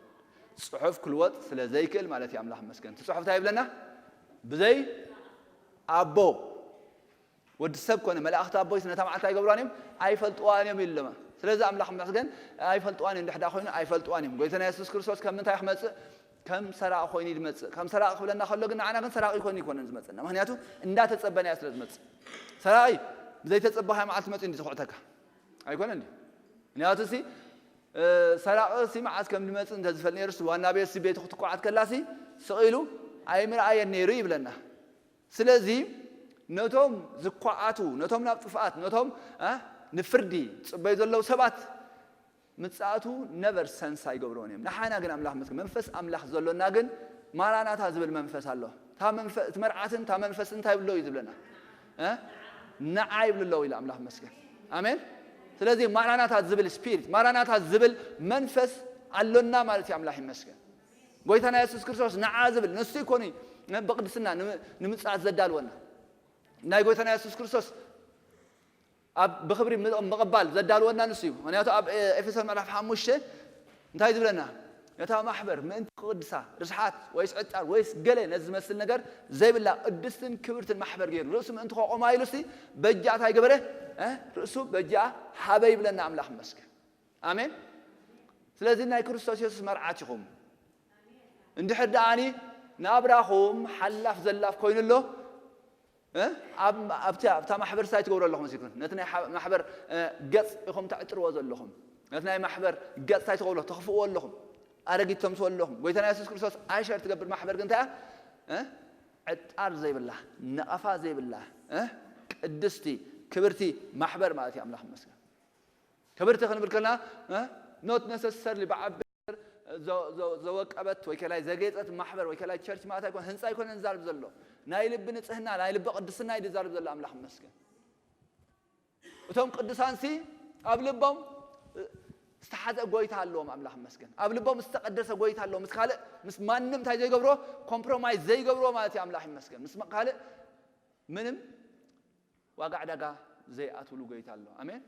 ጽሑፍ ክልወጥ ስለ ዘይክእል ማለት እዩ። ኣምላኽ ይመስገን። እቲ ጽሑፍ እንታይ ይብለና? ብዘይ ኣቦ ወዲ ሰብ ኮነ መላእኽቲ ኣቦይስ ነታ መዓልቲ ኣይገብርዋን እዮም፣ ኣይፈልጥዋን እዮም ኢሉ ኣለማ። ስለዚ ኣምላኽ ይመስገን፣ ኣይፈልጥዋን እዮም። ድሕዳ ኮይኑ ኣይፈልጥዋን እዮም። ጎይታና የሱስ ክርስቶስ ከም ምንታይ ክመጽእ? ከም ሰራቒ ኮይኑ እዩ ዝመጽእ። ከም ሰራቒ ክብለና ከሎ ግን ንዓና ግን ሰራቒ ኮይኑ ኣይኮነን ዝመጽእና። ምኽንያቱ እንዳተጸበናዮ ስለ ዝመጽእ። ሰራቒ ብዘይተጸበኻዮ መዓልቲ መጺኡ እንዲ ዝኹዕተካ። ኣይኮነን ድዩ? ምኽንያቱ ሲ፣ እ፣ ሰራቒ ሲ መዓስ ከም ዝመጽእ እንተ ዝፈልጥ ነይሩስ ዋና ቤት ሲ ቤቱ ክትኳዓት ከላ ሲ ስቕ ኢሉ ኣይምርኣየን ነይሩ ይብለና። ስለዚ ነቶም ዝኳዓቱ፣ ነቶም ናብ ጥፍኣት፣ ነቶም፣ እ፣ ንፍርዲ ዝጽበዩ ዘለዉ ሰባት ምጽኣቱ ነቨር ሰንስ ኣይገብርዎን እዮም። ንሓና ግን ኣምላኽ መስገን መንፈስ ኣምላኽ ዘሎና ግን ማራናታ ዝብል መንፈስ ኣሎ። እታ መንፈ-፣ እቲ መርዓትን እታ መንፈስ እንታይ ይብሎ እዩ ዝብለና? እ? ንዓ ይብሉ ኣለዉ ኢሉ ኣምላኽ መስገን። ኣሜን። ስለዚ ማራናታ ዝብል ስፒሪት፣ ማራናታ ዝብል መንፈስ ኣሎና ማለት እዩ። ኣምላኽ ይመስገን። ጎይታና የሱስ ክርስቶስ ንዓ ዝብል ንሱ ይኮኑ ብቅድስና ንም-፣ ንምጽኣት ዘዳልወና። ናይ ጎይታና የሱስ ክርስቶስ ኣብ ብኽብሪ ም-፣ ምቕባል ዘዳልወና ንሱ እዩ። ምኽንያቱ ኣብ ኤ-፣ ኤፌሶን ምዕራፍ ሓሙሽተ እንታይ ዝብለና? ነታ ማሕበር ምእንቲ ክቕድሳ ርስሓት ወይስ ዕጣር ወይስ ገለ ነዚ ዝመስል ነገር ዘይብላ ቅድስትን ክብርትን ማሕበር ገይሩ ርእሱ ምእንቲ ከቆማ ኢሉሲ በጃ እንታይ ገበረ? እ? ርእሱ በጃ ሃበ ይብለና ኣምላኽ ይመስገን። ኣሜን። ስለዚ ናይ ክርስቶስ የሱስ መርዓት ኢኹም። እንድሕር ደኣኒ ናብራኹም ሓላፍ ዘላፍ ኮይኑ ኣሎ፣ እ? ኣብ፣ ኣብቲ፣ ኣብታ ማሕበር እንታይ ትገብሩ ኣለኹም መሲልኩም? ነቲ ናይ ሓ-፣ ማሕበር፣ እ፣ ገጽ ኢኹም ተዕጥርዎ ዘለኹም። ነቲ ናይ ማሕበር ገጽ እንታይ ትገብሩ? ተኽፍእዎ ኣለኹም። ኣረጊት ተምስዎ ኣለኹም። ጎይታና የሱስ ክርስቶስ ኣሸር ትገብር ማሕበር ግን እንታይ እያ? እ? ዕጣር ዘይብላ፣ ነቐፋ ዘይብላ፣ እ? ቅድስቲ፣ ክብርቲ ማሕበር ማለት እዩ። ኣምላኽ ይመስገን። ክብርቲ ክንብል ከለና፣ እ? Not necessarily ብዓቢ ዘ-፣ ዘ-፣ ዘወቀበት ወይ ከላይ ዘጌጸት ማሕበር ወይ ከላይ ቸርች ማለት ኣይኮነ፣ ህንጻ ኣይኮነን ዝዛረብ ዘሎ። ናይ ልቢ ንጽህና፣ ናይ ልቢ ቅድስና እዩ ዝዛረብ ዘሎ። ኣምላኽ ይመስገን። እቶም ቅዱሳንሲ ኣብ ልቦም ዝተሓዘ ጎይታ ኣለዎም። ኣምላኽ ይመስገን። ኣብ ልቦም ዝተቐደሰ ጎይታ ኣለዎም። ምስ ካልእ፣ ምስ ማንም እንታይ ዘይገብርዎ፣ ኮምፕሮማይዝ ዘይገብርዎ ማለት እዩ። ኣምላኽ ይመስገን። ምስ ካልእ ምንም ዋጋ ዕዳጋ ዘይኣትውሉ ጎይታ ኣሎ። ኣሜን።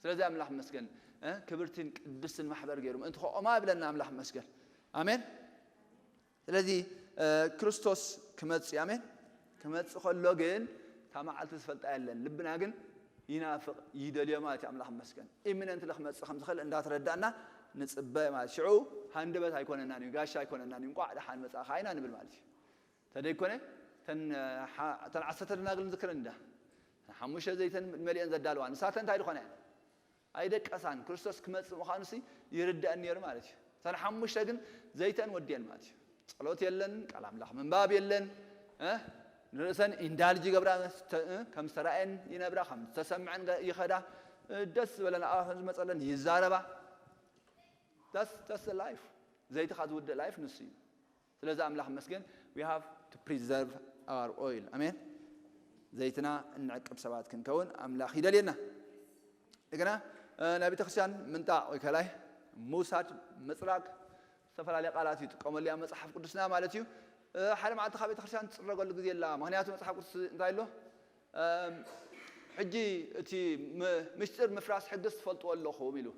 ስለዚ ኣምላኽ ይመስገን፣ እ፣ ክብርትን ቅድስትን ማሕበር ገይሩ ምእንቲ ከቆማ ይብለና። ኣምላኽ ይመስገን። ኣሜን። ስለዚ፣ እ፣ ክርስቶስ ክመጽእ፣ ኣሜን፣ ክመጽእ ከሎ ግን እታ መዓልቲ ዝፈልጣ የለን። ልብና ግን ይናፍቕ፣ ይደልዮ ማለት እዩ። ኣምላኽ ይመስገን። ኢሚነንትሊ ክመጽእ ከም ዝኽእል እንዳተረዳእና ንጽበ ማለት እዩ። ሽዑ ሃንደበት ኣይኮነናን እዩ፣ ጋሻ ኣይኮነናን እዩ። እንቋዕ ደሓን መጻእካ ኢና ንብል ማለት እዩ። ተደይኮነ እተን፣ ሓ-፣ እተን ዓሰርተ ደናግል ንዝክረን እንዳ። እተን ሓሙሽተ ዘይተን መሊአን ዘዳለዋ። ንሳተን እንታይ ዝኾና እየን? ኣይደቀሳን። ክርስቶስ ክመጽእ ምዃኑሲ ይርድአን ነይሩ ማለት እዩ። እተን ሓሙሽተ ግን ዘይተን ወዲአን ማለት እዩ። ጸሎት የለን፣ ቃል ኣምላኽ ምንባብ የለን። እ? ንርእሰን ኢንዳልጅ ይገብራ፣ ተ-፣ እ? ከም ዝተራእየን ይነብራ፣ ከም ዝተሰምዐን ገ-፣ ይኸዳ። እ፣ ደስ ዝበለን ኣብኣን ዝመጸለን ይዛረባ። That's, that's the life። ዘይትኻ ዝውድእ ላይፍ ንሱ እዩ። ስለዚ ኣምላኽ ይመስገን፣ we have to preserve our oil። ኣሜን። ዘይትና እንዕቅብ ሰባት ክንከውን ኣምላኽ ይደልየና። እንደገና፣ እ፣ ናይ ቤተክርስትያን ምንጣቕ ወይ ከላይ ምውሳድ፣ ምጽራግ፣ ዝተፈላለየ ቃላት ይጥቀመሉ ኣብ መጽሓፍ ቅዱስና ማለት እዩ። እ፣ ሓደ መዓልቲ ካብ ቤተክርስትያን ትጽረገሉ ግዜ ኣላ። ምኽንያቱ መጽሓፍ ቅዱስ እንታይ ኣሎ? እም፣ ሕጂ እቲ ም-፣ ምስጢር ምፍራስ ሕግስ ትፈልጥዎ ኣለኹም ኢሉ።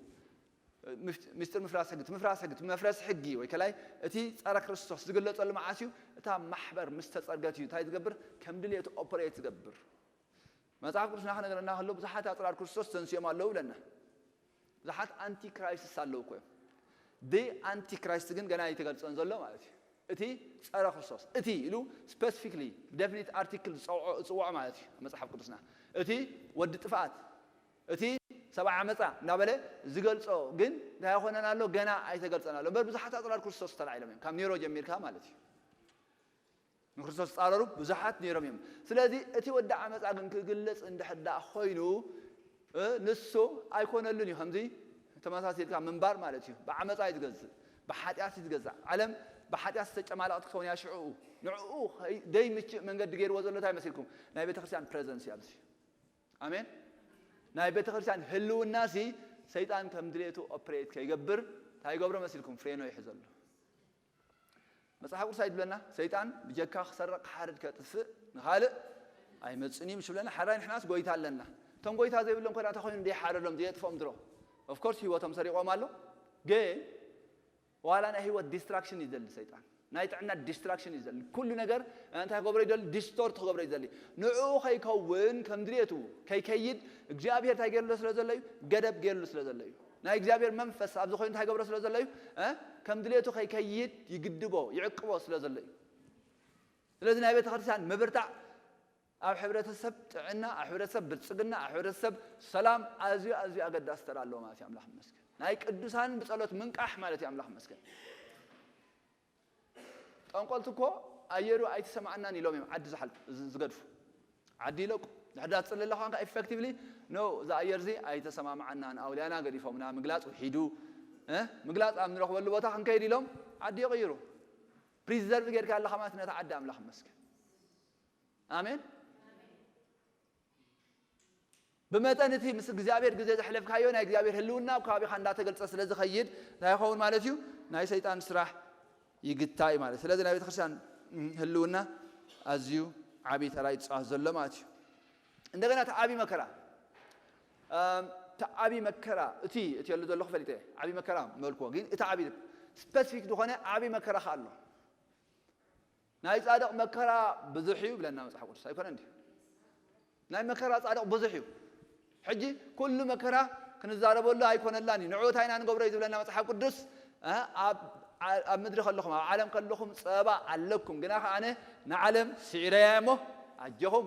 ምፍ-፣ ምስጢር ምፍራስ ሕጊ፣ እቲ ምፍራስ ሕጊ፣ እቲ መፍረሲ ሕጊ ወይ ከላይ እቲ ጸረ ክርስቶስ ዝግለጸሉ መዓስ እዩ? እታ ማሕበር ምስ ተጸርገት እዩ። እንታይ ዝገብር? ከም ድልየቱ ኦፐሬት ዝገብር። መጽሓፍ ቅዱስና ክነግረና ከሎ ብዙሓት ኣጽራር ክርስቶስ ተንስኦም ኣለዉ ብለና። ብዙሓት ኣንቲክራይስትስ ኣለዉ እኮ እዮም። ደ ኣንቲክራይስት ግን ገና ኣይተገልጸን ዘሎ ማለት እዩ። እቲ ጸረ ክርስቶስ፣ እቲ ኢሉ ስፔሲፊክሊ ደፊኒት ኣርቲክል ዝጸውዖ፣ ዝጽውዖ ማለት እዩ መጽሓፍ ቅዱስና። እቲ ወዲ ጥፍኣት፣ እቲ ሰብኣይ ዓመፃ እናበለ ዝገልጾ ግን እንታይ ኣይኮነን ኣሎ? ገና ኣይተገልጸን ኣሎ። እምበር ብዙሓት ኣጽራር ክርስቶስ ተላዒሎም እዮም፣ ካብ ኔሮ ጀሚርካ ማለት እዩ። ንክርስቶስ ዝጻረሩ ብዙሓት ኔሮም እዮም። ስለዚ እቲ ወዲ ዓመፃ ግን ክግለጽ እንድሕር ደኣ ኮይኑ፣ እ፣ ንሱ ኣይኮነሉን እዩ። ከምዚ ተመሳሲልካ ምንባር ማለት እዩ። ብዓመፃ እዩ ዝገዝእ፣ ብሓጢኣት እዩ ዝገዛእ። ዓለም ብሓጢኣት ዝተጨማለቐት ክትኸውን እያ ሽዕኡ። ንዕኡ ከይ-፣ ደይምችእ መንገዲ ገይርዎ ዘሎ እንታይ መሲልኩም? ናይ ቤተክርስትያን ፕሬዘንስ እዩ ኣብዚ። ኣሜን። ናይ ቤተክርስትያን ህልውና ሲ ሰይጣን ከም ድሌቱ ኦፕሬት ከይገብር እንታይ ይገብሮ መሲልኩም? ፍሬኖ ይሕዘሉ። መጽሓፍ ቅዱስ ኣይድብለና? ሰይጣን ብጀካ ክሰርቕ፣ ክሓርድ፣ ከጥፍእ ንኻልእ ኣይመጽእን እዩ ምሽ ብለና። ሓራይ ንሕናስ ጎይታ ኣለና። እቶም ጎይታ ዘይብሎም ኮይና እንታይ ኮይኑ ዘይሓረዶም፣ ዘየጥፍኦም ድሮ? ኦፍኮርስ ህይወቶም ሰሪቖም ኣሎ። ግን ዋላ ናይ ህይወት ዲስትራክሽን እዩ ዘሊ ሰይጣን። ናይ ጥዕና ዲስትራክሽን እዩ ዘሊ። ኩሉ ነገር እንታይ ክገብሮ ይደሊ? ዲስቶርት ክገብሮ እዩ ዘሊ። ንዕኡ ከይከውን ከም ድሌቱ ከይከይድ እግዚኣብሔር እንታይ ገይርሎ ስለ ዘሎ እዩ? ገደብ ገይርሉ ስለ ዘሎ እዩ። ናይ እግዚኣብሔር መንፈስ ኣብዚ ኮይኑ እንታይ ገብሮ ስለ ዘሎ እዩ? እ? ከም ድሌቱ ከይከይድ ይግድቦ፣ ይዕቅቦ ስለ ዘሎ እዩ። ስለዚ ናይ ቤተ ክርስቲያን ምብርታዕ ኣብ ሕብረተሰብ ጥዕና፣ ኣብ ሕብረተሰብ ብልጽግና፣ ኣብ ሕብረተሰብ ሰላም ኣዝዩ፣ ኣዝዩ ኣገዳሲ ተራ ኣለዎ ማለት እዩ። ኣምላኽ ይመስገን። ናይ ቅዱሳን ብጸሎት ምንቃሕ ማለት እዩ። ኣምላኽ ይመስገን። ጠንቆልቲ እኮ ኣየሩ ኣይተሰማዕናን ኢሎም እዮም ዓዲ ዝሓል-፣ ዝ-፣ ዝገድፉ። ዓዲ ኢለቁ። ድሕዳ ትጽሊ ኣለኻ ኢንካ ኢፌክቲቭሊ፣ ኖ፣ እዚ ኣየር እዚ ኣይተሰማማዓናን፣ ኣውልያና ገዲፎምና፣ ምግላጽ ውሒዱ፣ እ? ምግላጽ ኣብ ንረኽበሉ ቦታ ክንከይድ ኢሎም ዓዲ ይቕይሩ። ፕሪዘርቭ ጌርካ ኣለኻ ማለት ነታ ዓዲ። ኣምላኽ ይመስገን። ኣሜን። ብመጠን እቲ ምስ እግዚኣብሔር ግዜ ዘሕለፍካዮ ናይ እግዚኣብሔር ህልውና ኣብ ከባቢኻ እንዳተገልጸ ስለ ዝኸይድ እንታይ ይኸውን ማለት እዩ? ናይ ሰይጣን ስራሕ ይግታ እዩ ማለት። ስለዚ ናይ ቤተክርስትያን ህልውና ኣዝዩ ዓብዪ ተራ እዩ ዝፃወት ዘሎ ማለት እዩ። እንደገና እቲ ዓብዪ መከራ፣ እም፣ እቲ ዓብዪ መከራ፣ እቲ፣ እቲ እትብለሉ ዘለኹ ፈሊጠ እየ። ዓብዪ መከራ ምበልክዎ፣ ግን እቲ ዓብዪ ስፐሲፊክ ዝኾነ ዓብዪ መከራ ከ ኣሎ። ናይ ጻድቕ መከራ ብዙሕ እዩ ይብለና መጽሓፍ ቅዱስ፣ ኣይኮነን ድዩ? ናይ መከራ ጻድቕ ብዙሕ እዩ። ሕጂ ኩሉ መከራ ክንዛረበሉ ኣይኮነላን እዩ። ንዑ እንታይ ኢና ንገብሮ እዩ ዝብለና መጽሓፍ ቅዱስ? እ፣ ኣብ፣ ኣብ ምድሪ ከለኹም፣ ኣብ ዓለም ከለኹም ጸባ ኣለኩም፣ ግና ከኣ ኣነ ንዓለም ስዒረያ እሞ ኣጆኹም፣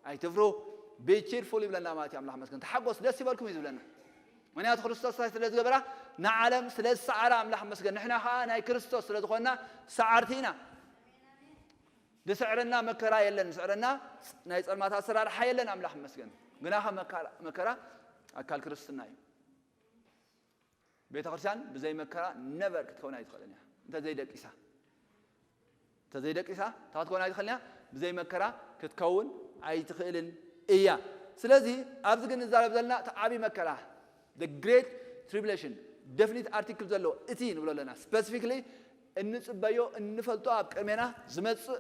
ኣይትፍርሁ፣ be cheerful ይብለና ማለት እዩ። ኣምላኽ መስገን፣ ተሓጎስ፣ ደስ ይበልኩም እዩ ዝብለና። ምኽንያቱ ክርስቶስ እንታይ ስለ ዝገበራ? ንዓለም ስለ ዝሰዓራ ኣምላኽ መስገን። ንሕና ከኣ ናይ ክርስቶስ ስለ ዝኾንና ሰዓርቲ ኢና። ዝስዕረና መከራ የለን፣ ዝስዕረና ናይ ጸልማት ኣሰራርሓ የለን፣ ኣምላኽ ይመስገን። ግናኸ መከራ፣ መከራ ኣካል ክርስትና እዩ። ቤተ ክርስቲያን ብዘይ መከራ ነቨር ክትከውን ኣይትኽእልን እያ። እንተዘይደቂሳ እንተዘይደቂሳ እንታይ ክትከውን ኣይትኽእልን እያ? ብዘይ መከራ ክትከውን ኣይትኽእልን እያ። ስለዚ ኣብዚ ግን ንዛረብ ዘለና እቲ ዓብዪ መከራ፣ the great tribulation፣ definite article ዘለዎ እቲ ንብሎ ኣለና። ስፐሲፊክሊ እንፅበዮ እንፈልጦ ኣብ ቅድሜና ዝመፅእ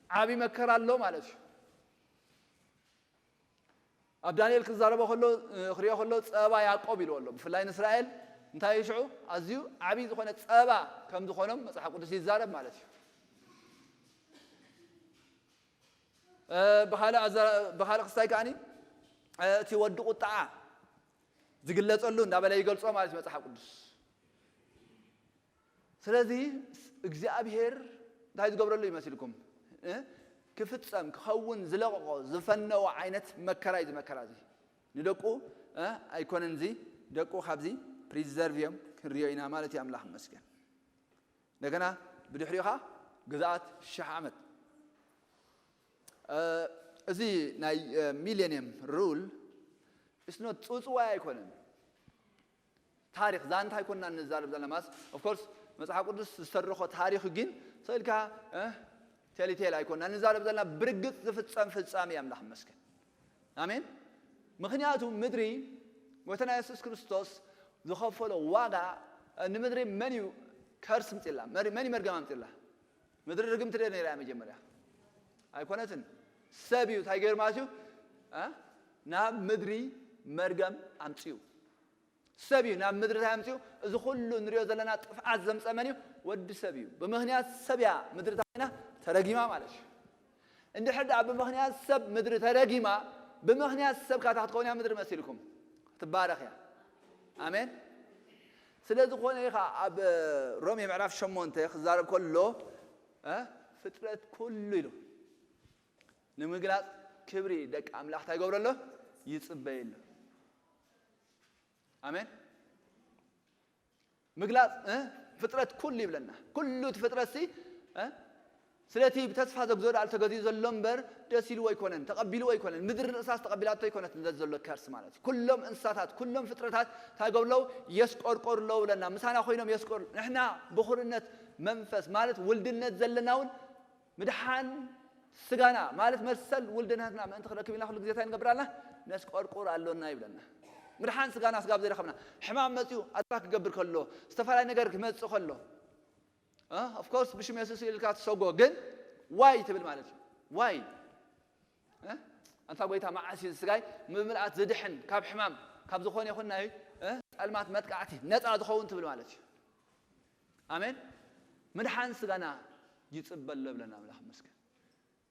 ዓብዪ መከራ ኣሎ ማለት እዩ። ኣብ ዳንኤል ክዛረቦ ከሎ ክሪኦ ከሎ ጸባ ያዕቆብ ኢልዎ ኣሎ። ብፍላይ ንእስራኤል እንታይ እዩ ሽዑ ኣዝዩ ዓብዪ ዝኾነ ጸባ ከም ዝኾኖም መጽሓፍ ቅዱስ ይዛረብ ማለት እዩ። ብኻልእ ክስታይ ከዓኒ እቲ ወዲ ቁጣዓ ዝግለጸሉ እንዳበለ ይገልጾ ማለት እዩ መጽሓፍ ቅዱስ። ስለዚ እግዚኣብሔር እንታይ ዝገብረሉ ይመስልኩም? ክፍጸም ክኸውን ዝለቐቖ ዝፈነዎ ዓይነት መከራ እዩ። ዝመከራ እዚ ንደቁ ኣይኮነን። እዚ ደቁ ካብዚ ፕሪዘርቭ እዮም ክንሪኦ ኢና ማለት እዩ። ኣምላኽ ይመስገን። እንደገና ብድሕሪኡ ኸዓ ግዝኣት ሽሕ ዓመት። እዚ ናይ ሚሌኒየም ሩል እስኖት ጽውጽዋይ ኣይኮነን። ታሪኽ ዛንታ ኣይኮንና ንዛረብ ዘለና ማለት ኦፍ ኮርስ መጽሓፍ ቅዱስ ዝተረኾ ታሪኽ ግን ሰልካ ቴሊቴል ኣይኮንና ንዛረብ ዘለና። ብርግጽ ዝፍጸም ፍጻሜ ኣምላኽ ይመስገን። ኣሜን። ምኽንያቱ ምድሪ ጎይታና የሱስ ክርስቶስ ዝኸፈሎ ዋጋ ንምድሪ መን እዩ ከርስ ምፅላ? መን እዩ መርገም ኣምፅላ? ምድሪ ርግምቲ ደ ነይራ እያ መጀመርያ? ኣይኮነትን። ሰብ እዩ እንታይ ገይሩ ማለት እዩ ናብ ምድሪ መርገም ኣምፅኡ። ሰብ እዩ ናብ ምድሪ እንታይ ኣምፅኡ? እዚ ኩሉ ንሪኦ ዘለና ጥፍዓት ዘምፀ መን እዩ? ወዲ ሰብ እዩ። ብምኽንያት ሰብ እያ ምድሪ እንታይ ኮይና? ተረጊማ ማለት እዩ። እንድሕር ደኣ ብምኽንያት ሰብ ምድሪ ተረጊማ፣ ብምኽንያት ሰብ ካታ ክትከውን እያ ምድሪ መሲልኩም ትባረኽ እያ። ኣሜን። ስለ ዝኾነ ኢኻ ኣብ ሮሜ ምዕራፍ ሸሞንተ ክዛረብ ከሎ ፍጥረት ኩሉ ኢሉ ንምግላፅ ክብሪ ደቂ ኣምላኽ እንታይ ይገብረሎ? ይፅበየሎ። ኣሜን። ምግላፅ ፍጥረት ኩሉ ይብለና። ኩሉ እቲ ፍጥረት ሲ ስለቲ ብተስፋ ዘግዞ ዳል ተገዚኡ ዘሎ እምበር ደስ ኢልዎ ኣይኮነን፣ ተቐቢልዎ ኣይኮነን። ምድሪ ንእሳስ ተቐቢላቶ ኣይኮነትን። ዘዚ ዘሎ ከርስ ማለት እዩ። ኩሎም እንስሳታት ኩሎም ፍጥረታት እንታይ ገብርለው? የስቆርቆርለው ብለና። ምሳና ኮይኖም የስቆር ንሕና ብኹርነት መንፈስ ማለት ውልድነት ዘለና እውን ምድሓን ስጋና ማለት መሰል ውልድነትና ምእንቲ ክረክብ ኢልና ኩሉ ግዜ እንታይ ንገብር ኣለና? ነስቆርቁር ኣሎና ይብለና። ምድሓን ስጋና ስጋ ዘይረኸብና ሕማም መፅኡ ኣትራክ ክገብር ከሎ ዝተፈላለየ ነገር ክመፅእ ከሎ ኦፍኮርስ ብሽም የሱስ ኢልካ ትሰጎ ግን ዋይ ትብል ማለት እዩ። ዋይ ኣንታ ጎይታ መዓስ እዩ ስጋይ ብምልኣት ዝድሕን ካብ ሕማም ካብ ዝኾነ ይኹን ናይ ፀልማት መጥቃዕቲ ነፃ ዝኸውን ትብል ማለት እዩ። ኣሜን። ምድሓን ስጋና ይፅበሎ ብለና ኣምላኽ መስገን።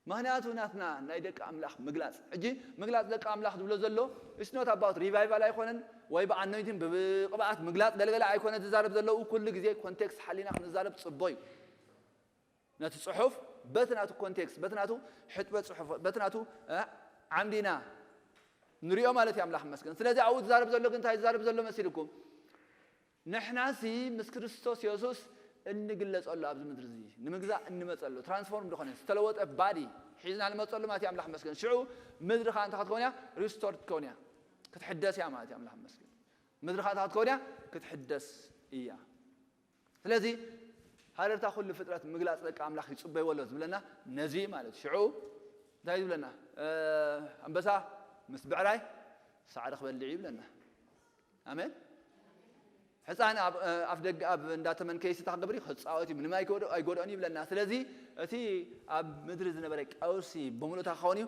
ምኽንያቱ ናትና ናይ ደቂ ኣምላኽ ምግላፅ ሕጂ ምግላፅ ደቂ ኣምላኽ ዝብሎ ዘሎ it's not about revival ኣይኮነን ወይ ብኣኖይንቲን ብቅብኣት ምግላፅ ገለገለ ኣይኮነ ዝዛረብ ዘለዉ ኩሉ ግዜ ኮንቴክስት ሓሊና ክንዛረብ ፅቦ እዩ። ነቲ ፅሑፍ በቲ ናቱ ኮንቴክስት በቲ ናቱ ሕጥበ ፅሑፍ በቲ ናቱ ዓምዲና ንሪኦ ማለት እዩ። ኣምላኽ መስገን። ስለዚ ኣብኡ ዝዛረብ ዘሎ ግን እንታይ ዝዛረብ ዘሎ መሲልኩም? ንሕናሲ ምስ ክርስቶስ የሱስ እንግለጸሉ ኣብዚ ምድሪ እዚ ንምግዛእ እንመጸሉ ትራንስፎርም ዝኾነ ዝተለወጠ ባዲ ሒዝና ንመጸሉ ማለት ኣምላኽ መስገን። ሽዑ ምድሪ ኸኣ እንታይ ክትከውን እያ? ሪስቶር ክትከውን እያ፣ ክትሕደስ እያ ማለት ኣምላኽ መስገን። ምድሪ ኸኣ እንታይ ክትከውን እያ? ክትሕደስ እያ። ስለዚ ሃረርታ ኩሉ ፍጥረት ምግላጽ ደቂ ኣምላኽ ይጽበይዎ ኣሎ ዝብለና ነዚ ማለት ሽዑ እንታይ ዝብለና? ኣንበሳ ምስ ብዕራይ ሳዕሪ ክበልዕ ይብለና። ኣሜን። ሕፃን ኣብ ኣፍ ደገ ኣብ እንዳተመን ከይሲ ታክገብሪ ክፃወት እዩ ምንም ኣይጎድኦን ይብለና። ስለዚ እቲ ኣብ ምድሪ ዝነበረ ቀውሲ ብምሉእ እንታይ ክኸውን እዩ?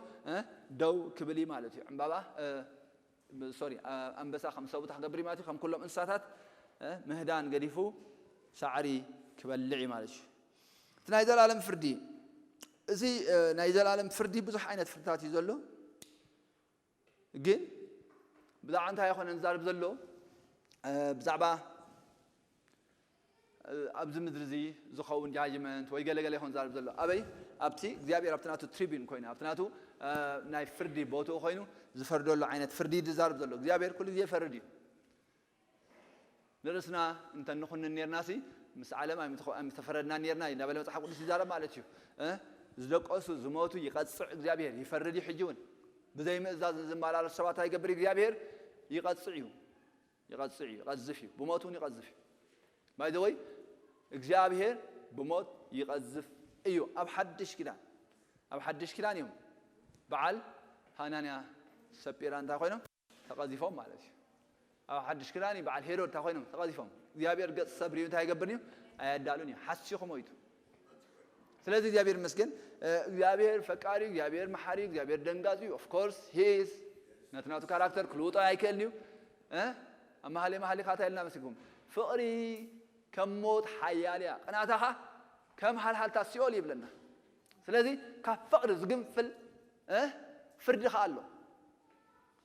ደው ክብል እዩ ማለት እዩ። ዕምባባ ሶሪ ኣንበሳ ከም ሰብኡ ታክገብሪ ማለት እዩ። ከም ኩሎም እንስሳታት ምህዳን ገዲፉ ሳዕሪ ክበልዕ እዩ ማለት እዩ። እቲ ናይ ዘላለም ፍርዲ እዚ ናይ ዘላለም ፍርዲ ብዙሕ ዓይነት ፍርድታት እዩ ዘሎ። ግን ብዛዕባ እንታይ ይኾነ ንዛረብ ዘሎ? ብዛዕባ ኣብዚ ምድሪ እዚ ዝኸውን ጃጅመንት ወይ ገለገለ ይኾን ዛረብ ዘሎ ኣበይ? ኣብቲ እግዚኣብሔር ኣብቲ ናቱ ትሪቢን ኮይኑ ኣብቲ ናቱ ናይ ፍርዲ ቦትኡ ኮይኑ ዝፈርደሉ ዓይነት ፍርዲ ዝዛረብ ዘሎ እግዚኣብሔር ኩሉ ግዜ ይፈርድ እዩ። ንርእስና እንተ ንኹንን ኔርናሲ ምስ ዓለም ኣይምተፈረድና ኔርና እዩ እናበለ መጽሓፍ ቅዱስ ይዛረብ ማለት እዩ። ዝደቀሱ ዝሞቱ ይቐጽዕ እግዚኣብሔር ይፈርድ እዩ። ሕጂ እውን ብዘይምእዛዝ ንዝመላለሱ ሰባት ኣይገብር እግዚኣብሔር ይቐጽዕ እዩ። ይቐጽዕ እዩ፣ ይቐዝፍ እዩ፣ ብሞት እውን ይቐዝፍ እዩ። By the way እግዚኣብሔር ብሞት ይቐዝፍ እዩ። ኣብ ሓድሽ ኪዳን ኣብ ሓድሽ ኪዳን እዮም በዓል ሃናንያ ሰጲራ እንታይ ኮይኖም ተቐዚፎም ማለት እዩ። ኣብ ሓድሽ ኪዳን እዩ በዓል ሄሮድ እንታይ ኮይኖም ተቐዚፎም። እግዚኣብሔር ገጽ ሰብ ሪኡ እንታይ ይገብርን እዩ ኣየዳሉን እዩ፣ ሓሲኹ ሞይቱ። ስለዚ እግዚኣብሔር ይመስገን። እግዚኣብሔር ፈቃሪ እዩ፣ እግዚኣብሔር መሓሪ እዩ፣ እግዚኣብሔር ደንጋጺ እዩ። Of course he is። ነቲ ናቱ ካራክተር ክልውጦ ኣይክእልን እዩ። ኣብ መሃሌ መሃሌ ካታ ኢልና መሲኩም ፍቕሪ ከም ሞት ሓያል እያ፣ ቅናታ ኸዓ ከም ሃልሃልታ ሲኦል ይብለና። ስለዚ ካብ ፍቕሪ ዝግንፍል ፍርዲ ኸዓ ኣሎ።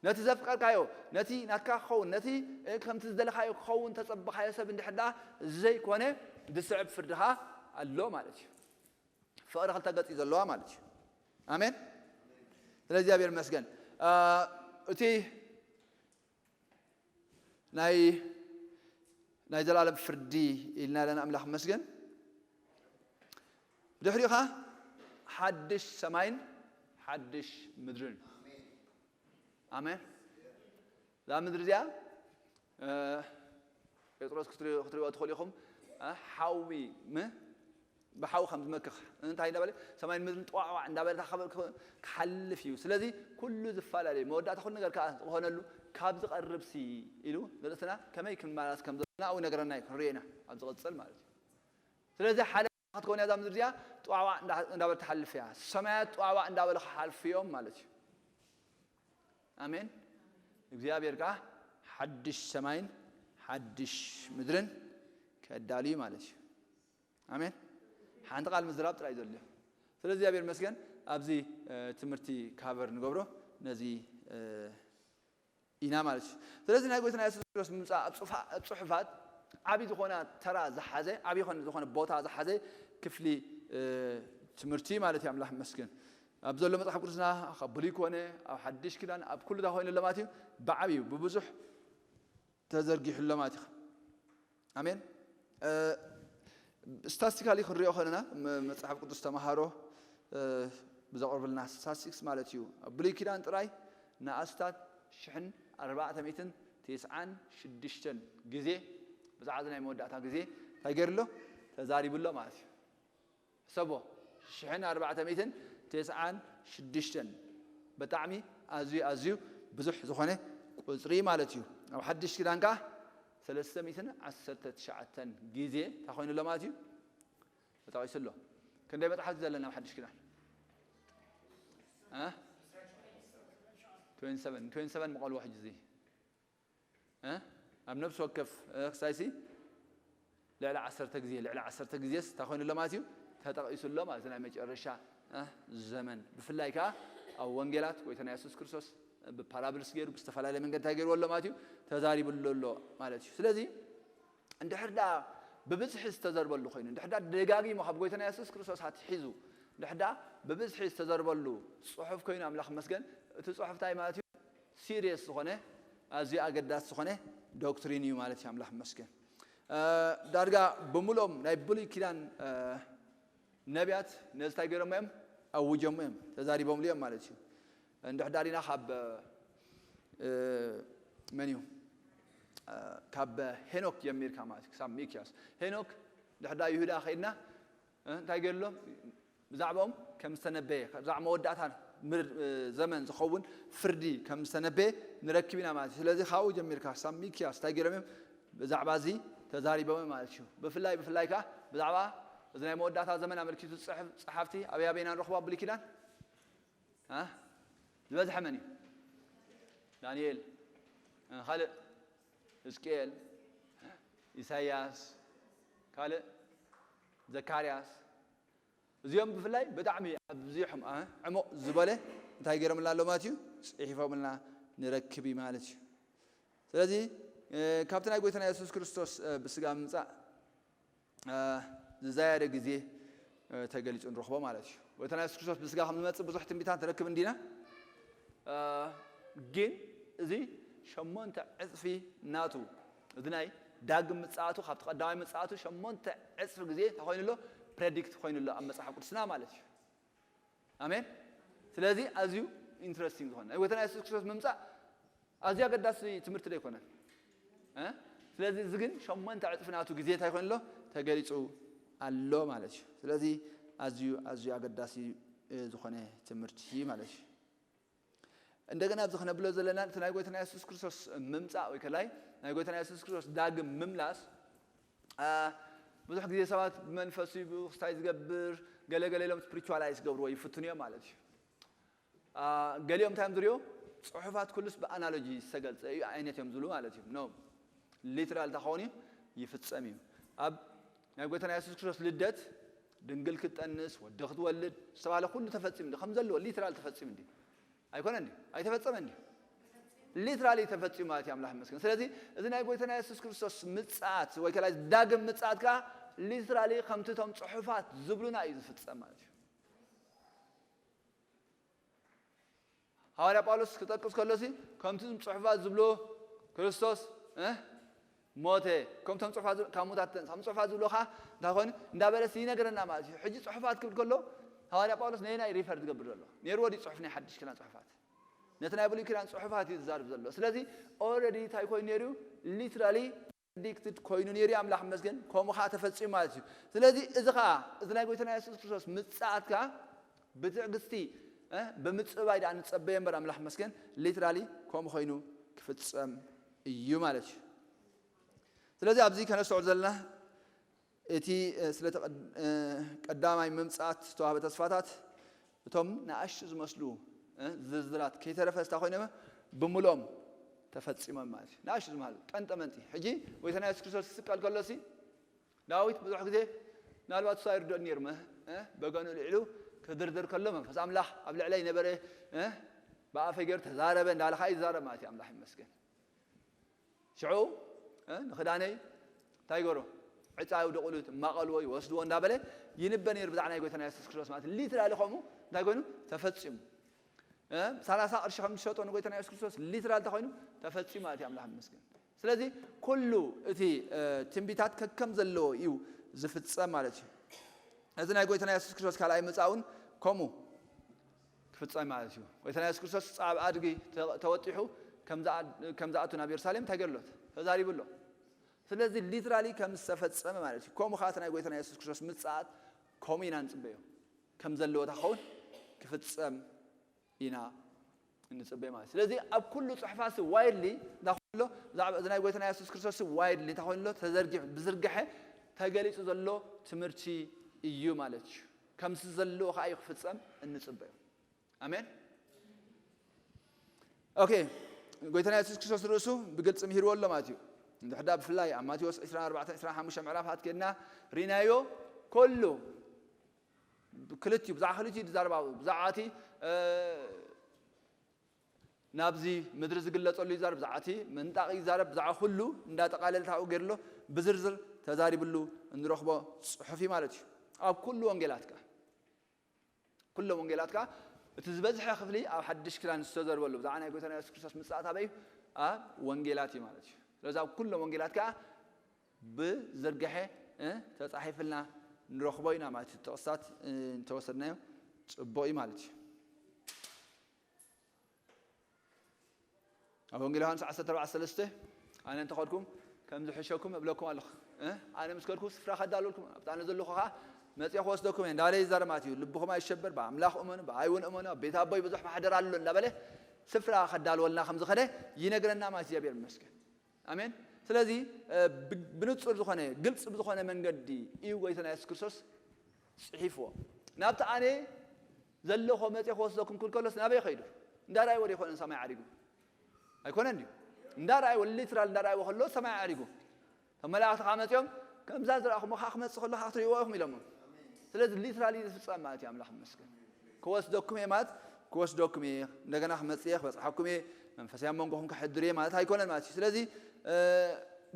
ነቲ ዘፍቀርካዮ፣ ነቲ ናትካ ክኸውን፣ ነቲ ከምቲ ዝደለኻዮ ክኸውን ተጸበኻዮ ሰብ እንድሕር ደኣ ዘይኮነ ዝስዕብ ፍርዲ ኸዓ ኣሎ ማለት እዩ። ፍቕሪ ክልተ ገጽ እዩ ዘለዋ ማለት እዩ። ኣሜን። ስለዚ እግዚኣብሔር ይመስገን። እቲ ናይ ናይ ዘላለም ፍርዲ ኢልና ኣለና። ኣምላኽ ይመስገን። ድሕሪኡ ኸዓ ሓድሽ ሰማይን ሓድሽ ምድርን። ኣሜን። እዛ ምድሪ እዚኣ ጴጥሮስ ክትሪእዎ ትኽእሉ ኢኹም። ሓዊ ም ብሓዊ ከም ዝመክኽ እንታይ እንዳበለ ሰማይን ምድርን ጠዋዕዋዕ እንዳበለ ክሓልፍ እዩ። ስለዚ ኩሉ ዝፈላለዩ መወዳእታ ኩሉ ነገር ከዓ ዝኾነሉ ካብ ዝቐርብ ሲ ኢሉ ንርእስና ከመይ ክንመላለስ ከም ዘለና ኣብኡ ይነግረና እዩ፣ ክንሪኦ ኢና ኣብ ዝቕጽል ማለት እዩ። ስለዚ ሓደ ክትከውን እያ እዛ ምድሪ እዚኣ። ጠዋዕዋዕ እንዳበለ ትሓልፍ እያ። ሰማያት ጠዋዕዋዕ እንዳበለ ክሓልፉ እዮም ማለት እዩ። ኣሜን። እግዚኣብሔር ከዓ ሓድሽ ሰማይን ሓድሽ ምድርን ከዳሉ እዩ ማለት እዩ። ኣሜን። ሓንቲ ቃል ምዝራብ ጥራይ ዘድልዮ። ስለዚ እግዚኣብሔር ይመስገን ኣብዚ ትምህርቲ ካቨር ንገብሮ ነዚ ኢና ማለት እዩ። ስለዚ ናይ ጎይታና የሱስ ክርስቶስ ምምፃእ ኣብ ፅሑፋት ዓብዪ ዝኾነ ተራ ዝሓዘ ዓብዪ ዝኾነ ቦታ ዝሓዘ ክፍሊ ትምህርቲ ማለት እዩ። ኣምላኽ ይመስገን። ኣብ ዘሎ መፅሓፍ ቅዱስና ካብ ብሉይ ኮነ ኣብ ሓድሽ ኪዳን ኣብ ኩሉ ዳ ኮይነ ኣሎ ማለት እዩ። ብዓብዩ ብብዙሕ ተዘርጊሑ ኣሎ ማለት እዩ። ኣሜን። ስታስቲካሊ ክንሪኦ ከለና መፅሓፍ ቅዱስ ተምሃሮ ብዘቕርብልና ስታስቲክስ ማለት እዩ። ኣብ ብሉይ ኪዳን ጥራይ ንኣስታት ሽሕን ኣርባዕተ ሚእትን ተስዓን ሽዱሽተን ግዜ ብዛዕባ ናይ መወዳእታ ግዜ እንታይ ገይሩ ኣሎ? ተዛሪቡ ኣሎ ማለት እዩ። ሕሰቦ፣ ሽሕን ኣርባዕተ ሚእትን ተስዓን ሽዱሽተን ብጣዕሚ ኣዝዩ ኣዝዩ ብዙሕ ዝኾነ ቁፅሪ ማለት እዩ። ኣብ ሓድሽ ኪዳን ከዓ ሰለስተ ሚእትን ዓሰርተ ትሽዓተን ግዜ እንታይ ኮይኑ ኣሎ ማለት እዩ? ተጠቒሱ ኣሎ። ክንደይ መፅሓፍቲ ዘለና ኣብ ሓድሽ ኪዳን? እ? ትዌንቲ ሰቨን፣ ትዌንቲ ሰቨን ምቐልዎ ሕጂ እዚ እ? ኣብ ነፍሲ ወከፍ ክሳይሲ ልዕሊ ዓሰርተ ግዜ ልዕሊ ዓሰርተ ግዜስ እንታይ ኮይኑ ኣሎ ማለት እዩ? ተጠቒሱ ኣሎ ማለት ናይ መጨረሻ ዘመን። ብፍላይ ከዓ ኣብ ወንጌላት ጎይታና የሱስ ክርስቶስ ብፓራብልስ ገይሩ ብዝተፈላለየ መንገዲ እንታይ ገይርዎ ኣሎ ማለት እዩ? ተዛሪብሉ ኣሎ ማለት እዩ። ስለዚ እንድሕር ደኣ ብብዝሒ ዝተዘርበሉ ኮይኑ እንድሕር ደኣ ደጋጊሙ ካብ ጎይታና የሱስ ክርስቶስ ኣትሒዙ እንድሕር ደኣ ብብዝሒ ዝተዘርበሉ ፅሑፍ ኮይኑ ኣምላኽ ይመስገን። እቲ ፅሑፍ እንታይ ማለት እዩ? ሲሪየስ ዝኾነ ኣዝዩ ኣገዳሲ ዝኾነ ዶክትሪን እዩ ማለት እዩ። ኣምላኽ ይመስገን። ዳርጋ ብምልኦም ናይ ብሉይ ኪዳን ነቢያት ነዚ እንታይ ገይሮሞ እዮም? ኣውጀሞ እዮም፣ ተዛሪቦምሉ እዮም ማለት እዩ። እንድሕዳር ኢና ካብ መን እዩ? ካብ ሄኖክ ጀሚርካ ማለት እዩ ክሳብ ሚክያስ። ሄኖክ ድሕዳ ይሁዳ ከይድና እንታይ ገይርሎም? ብዛዕባኦም ከም ዝተነበየ ብዛዕባ መወዳእታ ዘመን ዝኸውን ፍርዲ ከም ዝተነበየ ንረክብ ኢና ማለት እዩ። ስለዚ ካብኡ ጀሚርካ ክሳብ ሚክያስ እንታይ ገይሮም እዮም? ብዛዕባ እዚ ተዛሪቦም ማለት እዩ። ብፍላይ ብፍላይ ከዓ ብዛዕባ እዚ ናይ መወዳእታ ዘመን ኣመልኪቱ ዝፅሕፍ ፀሓፍቲ ኣበይ ኣበይና ንረኽቦ ኣብ ብሉይ ኪዳን? ዝበዝሐ መን እዩ? ዳንኤል፣ ካልእ ህዝቅኤል፣ ኢሳያስ፣ ካልእ ዘካርያስ። እዚኦም ብፍላይ ብጣዕሚ ኣብዚሖም ዕሙቕ ዝበለ እንታይ ገይሮምልና ኣሎ ማለት እዩ? ፅሒፎምልና ንረክብ እዩ ማለት እዩ። ስለዚ ካብቲ ናይ ጎይታና የሱስ ክርስቶስ ብስጋ ምምፃእ ዝዛያደ ግዜ ተገሊፁ ንረኽቦ ማለት እዩ። ጎይታና የሱስ ክርስቶስ ብስጋ ከም ዝመፅእ ብዙሕ ትንቢታት ንረክብ እንዲና፣ ግን እዚ ሸሞንተ ዕፅፊ ናቱ እዚ ናይ ዳግም ምፅኣቱ ካብቲ ቀዳማይ ምፅኣቱ ሸሞንተ ዕፅፊ ግዜ እንታይ ኮይኑ ኣሎ? ፕሬዲክት ኮይኑ ኣሎ ኣብ መፅሓፍ ቅዱስና ማለት እዩ። ኣሜን። ስለዚ ኣዝዩ ኢንትረስቲንግ ዝኾነ ናይ ጎይታና የሱስ ክርስቶስ ምምፃእ ኣዝዩ ኣገዳሲ ትምህርቲ ዶ ኣይኮነን? እ? ስለዚ እዚ ግን ሸሞንተ ዕፅፊ ናቱ ግዜ እንታይ ኮይኑ ኣሎ? ተገሊፁ ኣሎ ማለት እዩ። ስለዚ ኣዝዩ፣ ኣዝዩ ኣገዳሲ፣ እ፣ ዝኾነ ትምህርቲ ማለት እዩ። እንደገና ኣብዚ ክነብሎ ዘለና እቲ ናይ ጎይታና የሱስ ክርስቶስ ምምጻእ ወይ ከላይ ናይ ጎይታና የሱስ ክርስቶስ ዳግም ምምላስ፣ አ፣ ብዙሕ ግዜ ሰባት ብመንፈስ እዩ፣ ብክስታይ ዝገብር፣ ገለ ገለ ኢሎም ስፒሪቹዋላይዝ ዝገብርዎ ይፍትኑ እዮም ማለት እዩ። አ፣ ገሊኦም እንታይ እዮም ዝሪኦ? ጽሑፋት ኩሉስ ብኣናሎጂ ዝተገልጸ እዩ ዓይነት እዮም ዝብሉ ማለት እዩ። ኖ። ሊትራል ተኾኒ ይፍጸም እዩ። ኣብ ናይ ጎይታና የሱስ ክርስቶስ ልደት ድንግል ክትጠንስ፣ ወዲ ክትወልድ ዝተባለ ኩሉ ተፈጺሙ እንዲ፣ ከም ዘለዎ ሊትራል ተፈጺሙ እንዲ። ኣይኮነ እንዲ? ኣይተፈጸመ እንዲ? ሊትራሊ ተፈጺሙ ማለት እዩ። ኣምላኽ ይመስገን። ስለዚ እዚ ናይ ጎይታና የሱስ ክርስቶስ ምጽኣት ወይ ከላይ ዳግም ምጽኣት ከኣ ሊትራሊ ከምቲ እቶም ጽሑፋት ዝብሉና እዩ ዝፍጸም ማለት እዩ። ሃዋርያ ጳውሎስ ክጠቅስ ከሎሲ ከምቲ እቶም ጽሑፋት ዝብሎ ክርስቶስ፣ እ፣ ሞተ፣ ከምቶም ጽሑፋት ዝብ-፣ ካብ ሙታት ተንሳ፣ ከም ጽሑፋት ዝብሎ ከኣ እንታይ ኾይኑ እንዳበለስ ይነግረና ማለት እዩ። ሕጂ ጽሑፋት ክብል ከሎ ሃዋርያ ጳውሎስ ነየናይ ሪፈር ዝገብር ዘሎ? ነይርዎ ድዩ ጽሑፍ ናይ ሓድሽ ኪዳን ጽሑፋት? ነቲ ናይ ብሉይ ኪዳን ጽሑፋት እዩ ዝዛረብ ዘሎ። ስለዚ ኦልሬዲ እንታይ ኮይኑ ነይሩ? ሊትራሊ ፕሪዲክትድ ኮይኑ ነይሩ እዩ፣ ኣምላኽ ይመስገን። ከምኡ ኸዓ ተፈጺሙ ማለት እዩ። ስለዚ እዚ ኸዓ፣ እዚ ናይ ጎይታና የሱስ ክርስቶስ ምጽኣት ከኣ ብትዕግስቲ፣ እ፣ ብምጽባይ ደኣ ንጸበዮ እምበር፣ ኣምላኽ ይመስገን፣ ሊትራሊ ከምኡ ኮይኑ ክፍጸም እዩ ማለት እዩ። ስለዚ ኣብዚ ከነስተውዕል ዘለና እቲ፣ እ፣ ስለ እቲ ቀድ-፣ እ፣ ቀዳማይ ምምጻኣት ዝተዋህበ ተስፋታት እቶም ንኣሽቱ ዝመስሉ፣ እ፣ ዝርዝራት ከይተረፈ ስታ ኮይኖም ብምልኦም ተፈጺሞም ማለት እዩ። ንኣሽቱ ዝመሃሉ ቀንጠመንጢ። ሕጂ ጎይታና የሱስ ክርስቶስ ክስቀል ከሎሲ ዳዊት ብዙሕ ግዜ ምናልባት እሱ ኣይርድኦን ነይሩ፣ መ-፣ እ፣ በገኑ ልዕሉ ክድርድር ከሎ መንፈስ ኣምላኽ ኣብ ልዕለይ ነበረ፣ እ፣ ብኣፈይ ገይሩ ተዛረበ እንዳበለ ኸዓ ይዛረብ ማለት እዩ። ኣምላኽ ይመስገን። ሽዑ፣ እ፣ ንኽዳነይ እንታይ ይገብሮ? ዕፃ የውድቕሉ፣ ይማቐልዎ፣ ይወስድዎ እንዳበለ ይንበ ነይሩ ብዛዕባ ናይ ጎይታና የሱስ ክርስቶስ ማለት እዩ። ሊትራሊ ከምኡ እንታይ ኮይኑ? ተፈጺሙ። እ፣ ሰላሳ ቅርሺ ከም ዝሸጦ ንጎይታና የሱስ ክርስቶስ ሊትራሊ እንታይ ኮይኑ? ተፈጺሙ ማለት እዩ። ኣምላኽ ይመስገን። ስለዚ ኩሉ እቲ፣ እ፣ ትንቢታት ከከም ዘለዎ እዩ ዝፍጸም ማለት እዩ። እዚ ናይ ጎይታና የሱስ ክርስቶስ ካልኣይ ምጻእ እውን ከምኡ ክፍጸም ማለት እዩ። ጎይታና የሱስ ክርስቶስ ጻብ ኣድጊ ተ-፣ ተወጢሑ ከም ዝኣ-፣ ከም ዝኣቱ ናብ የሩሳሌም እንታይ ገይሩሎት? ተዛሪቡሎ። ስለዚ ሊትራሊ ከም ዝተፈጸመ ማለት እዩ። ከምኡ ኸዓ እቲ ናይ ጎይታና የሱስ ክርስቶስ ምጽኣት ከምኡ ኢና ንጽበዮ። ከም ዘለዎታ ኸውን ክፍጸም ኢና እንጽበ ማለት። ስለዚ ኣብ ኩሉ ጽሑፋሲ ዋይድሊ እንታይ ኮይኑ ኣሎ? ብዛዕባ እዚ ናይ ጎይታና የሱስ ክርስቶስ ዋይድሊ እንታይ ኮይኑ ኣሎ? ተዘርጊሑ፣ ብዝርግሐ ተገሊጹ ዘሎ ትምህርቲ እዩ ማለት እዩ። ከምዚ ዘለዎ ከኣ እዩ ክፍጸም እንጽበዮ። ኣሜን። ኦኬ፣ ጎይታና የሱስ ክርስቶስ ርእሱ ብግልጺ ምሂርዎ ኣሎ ማለት እዩ። እንድሕዳ ብፍላይ ኣብ ማቴዎስ ዕስራን ኣርባዕተን ዕስራን ሓሙሽተን ምዕራፋት ኬድና ርኢናዮ፣ ኩሉ ክልቲኡ፣ ብዛዕባ ክልቲኡ ዝዛረብ ኣሎ። ብዛዕባ እቲ፣ እ፣ ናብዚ ምድሪ ዝግለጸሉ ይዛረብ፣ ብዛዕባ እቲ ምንጣቕ ይዛረብ፣ ብዛዕባ ኩሉ እንዳጠቓለለ ታብኡ ገይሩ ኣሎ፣ ብዝርዝር ተዛሪብሉ እንረኽቦ ጽሑፍ እዩ ማለት እዩ። ኣብ ኩሉ ወንጌላት ከኣ፣ ኩሎም ወንጌላት ከኣ እቲ ዝበዝሐ ክፍሊ ኣብ ሓድሽ ኪዳን ዝተዘርበሉ፣ ብዛዕባ ናይ ጎይታና የሱስ ክርስቶስ ምጽኣት ኣበይ እዩ? ኣብ ወንጌላት እዩ ማለት እዩ። ስለዚ ኣብ ኩሎም ወንጌላት ከኣ ብዝርግሐ፣ እ፣ ተጻሒፍልና ንረኽቦ ኢና ማለት እዩ። ጥቕስታት፣ እ፣ እንተወሰድናዮ ጽቡቕ እዩ ማለት እዩ። ኣብ ወንጌል ዮሃንስ ዓሰርተ ኣርባዕተ ሰለስተ፣ ኣነ እንተኸድኩም ከም ዝሕሸኩም እብለኩም ኣለኹ። እ፣ ኣነ ምስ ከድኩ ስፍራ ከዳልወልኩም፣ ኣብቲ ኣነ ዘለኹ ኸኣ መጺአ ክወስደኩም እየ እንዳበለ ይዛረብ ማለት እዩ። ልብኹም ኣይሸበር፣ ብኣምላኽ እመኑ፣ ብኣይ እውን እመኑ፣ ኣብ ቤት ኣቦይ ብዙሕ ማሕደር ኣሎ እንዳበለ ስፍራ ከዳልወልና ከም ዝኸደ ይነግረና ማለት እዩ። እግዚኣብሔር ይመስገን። ኣሜን። ስለዚ፣ እ፣ ብ-፣ ብንጹር ዝኾነ፣ ግልጽ ብዝኾነ መንገዲ እዩ ጎይታና የሱስ ክርስቶስ ጽሒፍዎ። ናብቲ ኣነ ዘለኹ መጺአ ክወስደኩም ክብል ከሎስ ናበይ ከይዱ? እንዳረኣይዎ ዶ ይኾነ ሰማይ ዓሪጉ? ኣይኮነን ድዩ? እንዳረኣይዎ፣ ሊትራል እንዳረኣይዎ ከሎ ሰማይ ዓሪጉ። እቶም መላእኽቲ ከኣ መጺኦም፣ "ከምዛ ዝረኣኹሞ ከኣ ክመጽእ ከሎ ከኣ ክትርእይዎ ኢኹም" ኢሎሞ። ስለዚ ሊትራሊ ዝፍጸም ማለት እዩ። ኣምላኽ ይመስገን። ክወስደኩም እየ ማለት፣ ክወስደኩም እየ፣ እንደገና ክመጽእ እየ፣ ክበጽሓኩም እየ፣ መንፈሰይ ኣብ መንጎኹም ከሕድር እየ ማለት ኣይኮነን ማለት እዩ። ስለዚ፣ እ፣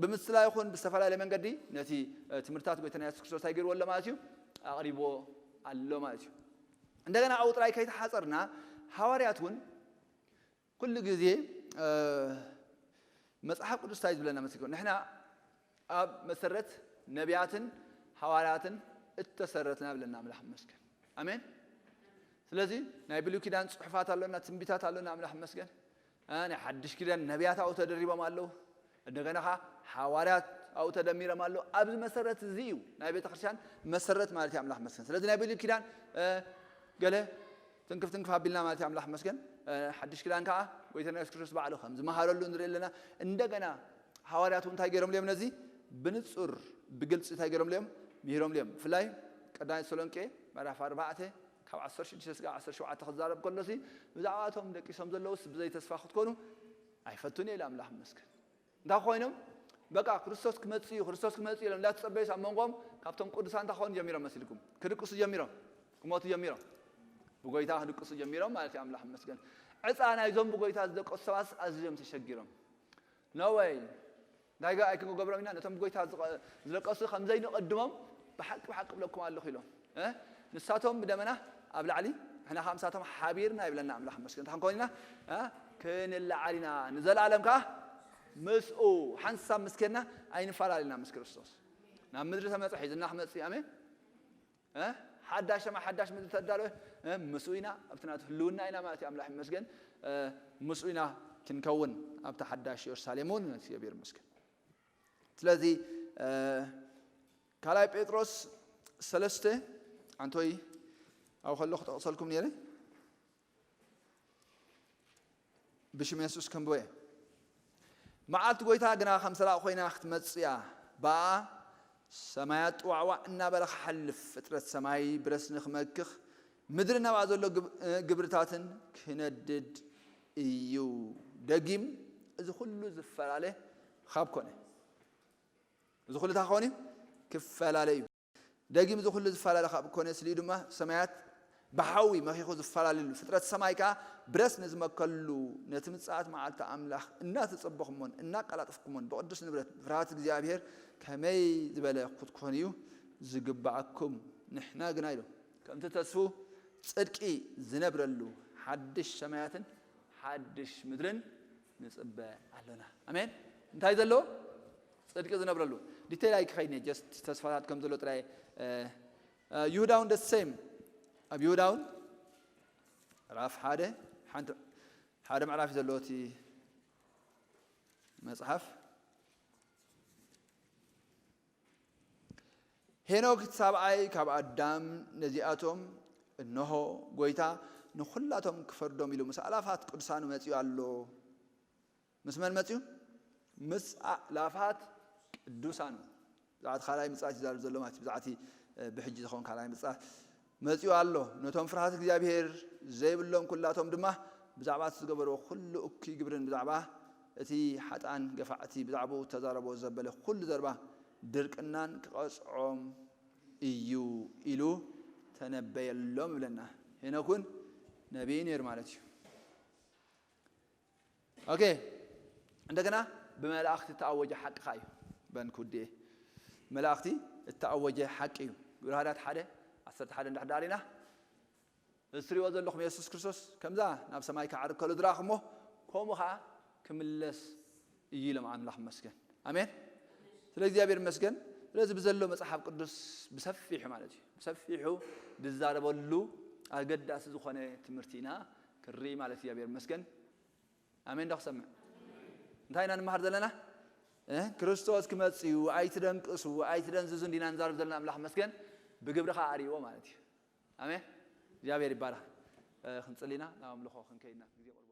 ብምስላ ይኹን ብዝተፈላለየ መንገዲ ነቲ፣ እ፣ ትምህርትታት ጎይታና የሱስ ክርስቶስ እንታይ ገይርዎ ኣሎ ማለት እዩ? ኣቕሪብዎ ኣሎ ማለት እዩ። እንደገና ኣብኡ ጥራይ ከይተሓጸርና፣ ሃዋርያት እውን ኩሉ ግዜ፣ እ፣ መጽሓፍ ቅዱስ እንታይ ዝብለና መሲልኩም? ንሕና ኣብ መሰረት ነቢያትን ሃዋርያትን እተሰረትና ብለና ኣምላኽ ይመስገን። ኣሜን። ስለዚ ናይ ብሉይ ኪዳን ጽሑፋት ኣሎና፣ ትንቢታት ኣሎና፣ ኣምላኽ ይመስገን። እ፣ ናይ ሓድሽ ኪዳን ነቢያት ኣብኡ ተደሪቦም ኣለዉ። እንደገና ኸዓ ሓዋርያት ኣብኡ ተደሚሮም ኣለዉ። ኣብዚ መሰረት እዚ እዩ ናይ ቤተ ክርስቲያን መሰረት ማለት እዩ። ኣምላኽ መስገን። ስለዚ ናይ ብሉይ ኪዳን፣ እ፣ ገለ ትንክፍ ትንክፍ ኣቢልና ማለት እዩ። ኣምላኽ መስገን። እ፣ ሓድሽ ኪዳን ከኣ ጎይታና የሱስ ክርስቶስ ባዕሉ ከም ዝመሃረሉ ንርኢ ኣለና። እንደገና ሓዋርያት እውን እንታይ ገይሮም ልዮም? ነዚ ብንጹር ብግልጺ እንታይ ገይሮም ልዮም? ምሂሮም ልዮም። ብፍላይ ቀዳማይ ተሰሎንቄ ምዕራፍ ኣርባዕተ ካብ ዓሰርተ ሽዱሽተ ስጋብ ዓሰርተ ሸውዓተ ክዛረብ ከሎሲ፣ ብዛዕባ እቶም ደቂሶም ዘለዉስ ብዘይ ተስፋ ክትኮኑ ኣይፈቱን እየ ኢሉ። ኣምላኽ መስገን። እንታይ ኮይኖም? በቃ ክርስቶስ ክመጽእ እዩ፣ ክርስቶስ ክመጽእ እዩ ኢሎም እንዳተጸበዩስ ኣብ መንጎም ካብቶም ቅዱሳን እንታይ ክኾኑ ጀሚሮም መሲልኩም? ክድቅሱ ጀሚሮም፣ ክሞቱ ጀሚሮም፣ ብጎይታ ክድቅሱ ጀሚሮም ማለት እዩ። ኣምላኽ መስገን። ዕጻ ናይዞም ብጎይታ ዝደቀሱ ሰባትስ ኣዝዮም ተሸጊሮም። No way። እንታይ ገ-፣ ኣይክንገብሮም ኢና? ነቶም ብጎይታ ዝቐ-፣ ዝደቀሱ ከም ዘይንቐድሞም ብሓቂ፣ ብሓቂ እብለኩም ኣለኹ ኢሎም። እ? ንሳቶም ብደመና ኣብ ላዕሊ፣ ንሕና ከኣ ምሳቶም ሓቢርና ይብለና ኣምላኽ መስገን። እንታይ ክንከውን ኢና? እ? ክንለዓል ኢና። ንዘለኣለም ከኣ ምስኡ ሓንሳብ ምስ ከድና ኣይንፈላለ ኢና ምስ ክርስቶስ። ናብ ምድሪ ተመጸ ሒዝና ክመጽእ። ኣሜን። እ? ሓዳሽ ሰማይ ሓዳሽ ምድሪ ተዳለወ፣ እ? ምስኡ ኢና፣ ኣብቲ ናቱ ህልውና ኢና ማለት እዩ። ኣምላኽ ይመስገን። እ፣ ምስኡ ኢና ክንከውን ኣብቲ ሓዳሽ የሩሳሌም እውን፣ እግዚኣብሔር ይመስገን። ስለዚ፣ እ፣ ካልኣይ ጴጥሮስ ሰለስተ፣ ኣንቶይ ኣብኡ ከለኹ ጠቕሰልኩም ነይረ። ብሽም የሱስ ከንብቦ እየ። መዓልቲ ጐይታ ግና ከም ሰራቕ ኮይና ክትመጽእ እያ። ብኣ ሰማያት ጥዋዕዋዕ እናበለ ክሓልፍ፣ ፍጥረት ሰማይ ብረስኒ ክመክኽ፣ ምድሪ ናብኣ ዘሎ ግብ-፣ ግብርታትን ክነድድ እዩ። ደጊም እዚ ኩሉ ዝፈላለ ካብ ኮነ፣ እዚ ኩሉ እንታይ ክኸውን እዩ? ክፈላለ እዩ። ደጊም እዚ ኩሉ ዝፈላለ ካብ ኮነ፣ ስሊኡ ድማ ሰማያት ብሓዊ መኺኹ ዝፈላለሉ፣ ፍጥረት ሰማይ ከኣ ብረስኒ ዝመከሉ፣ ነቲ ምጽኣት መዓልቲ ኣምላኽ እናተጸበኹሞን እናቀላጠፍኩሞን ብቅዱስ ንብረት ብፍርሃት እግዚኣብሔር ከመይ ዝበለ ክትኮኑ እዩ ዝግብኣኩም። ንሕና ግና ኢሉ ከምቲ ተስፉ ጽድቂ ዝነብረሉ ሓድሽ ሰማያትን ሓድሽ ምድርን ንጽበ ኣሎና። ኣሜን። እንታይ ዘለዎ? ጽድቂ ዝነብረሉ። ዲቴል ኣይክኸይድን እየ፣ ጀስት ተስፋታት ከም ዘሎ ጥራይ። እ፣ እ፣ ይሁዳውን the same። ኣብ ይሁዳውን ምዕራፍ ሓደ፣ ሓንቲ፣ ሓደ ምዕራፍ እዩ ዘለዎ እቲ መጽሓፍ። ሄኖክ እቲ ሳብኣይ ካብ ኣዳም ነዚኣቶም፣ እንሆ፣ ጐይታ ንኹላቶም ክፈርዶም ኢሉ ምስ ኣእላፋት ቅዱሳኑ መጺኡ ኣሎ። ምስ መን መጺኡ? ምስ ኣእላፋት ቅዱሳኑ። ብዛዕባ እቲ ካልኣይ ምጽኣት ይዛረብ ዘሎ ማለት እዩ። ብዛዕባ እቲ፣ እ፣ ብሕጂ ዝኸውን ካልኣይ ምጽኣት መጺኡ ኣሎ። ነቶም ፍርሃት እግዚኣብሔር ዘይብሎም ኩላቶም ድማ ብዛዕባ እቲ ዝገበርዎ ኩሉ እኩይ ግብርን ብዛዕባ እቲ ሓጥኣን ገፋዕቲ ብዛዕባኡ እተዛረቦ ዘበለ ኩሉ ዘረባ ድርቅናን ክቐጽዖም እዩ ኢሉ ተነበየሎም ይብለና። ሄኖክ እውን ነቢይ ነይሩ ማለት እዩ። ኦኬ፣ እንደገና ብመላእኽቲ እተኣወጀ ሓቂ ኸኣ እዩ። በንክ ውድኤ፣ መላእኽቲ እተኣወጀ ሓቂ እዩ። ግብረ ሃዋርያት ሓደ ዓሰርተ ሓደ እንድሕር ደኣ ርኢና፣ እዚ ትሪእዎ ዘለኹም የሱስ ክርስቶስ ከምዛ ናብ ሰማይ ክዓርግ ከሎ ዝረኣኹሞ፣ ከምኡ ኸኣ ክምለስ እዩ ኢሎም። ኣምላኽ ይመስገን። ኣሜን። ስለ እግዚኣብሔር ይመስገን። ስለዚ ብዘሎ መጽሓፍ ቅዱስ ብሰፊሑ ማለት እዩ፣ ብሰፊሑ ዝዛረበሉ ኣገዳሲ ዝኾነ ትምህርቲ ኢና ክርኢ ማለት እዩ። እግዚኣብሔር ይመስገን። ኣሜን ዶ ክሰምዕ? እንታይ ኢና ንመሃር ዘለና? እ? ክርስቶስ ክመጽእ እዩ፣ ኣይትደንቅሱ፣ ኣይትደንዝዙ እንዲና ንዛረብ ዘለና። ኣምላኽ ይመስገን። ብግብሪ ኸኣ ኣርእይዎ ማለት እዩ። ኣሜን። እግዚኣብሔር ይባረኽ። እ፣ ክንጽሊ ኢና፣ ናብ ኣምልኾ ክንከይድ ኢና። ግዜ ቆልዑ።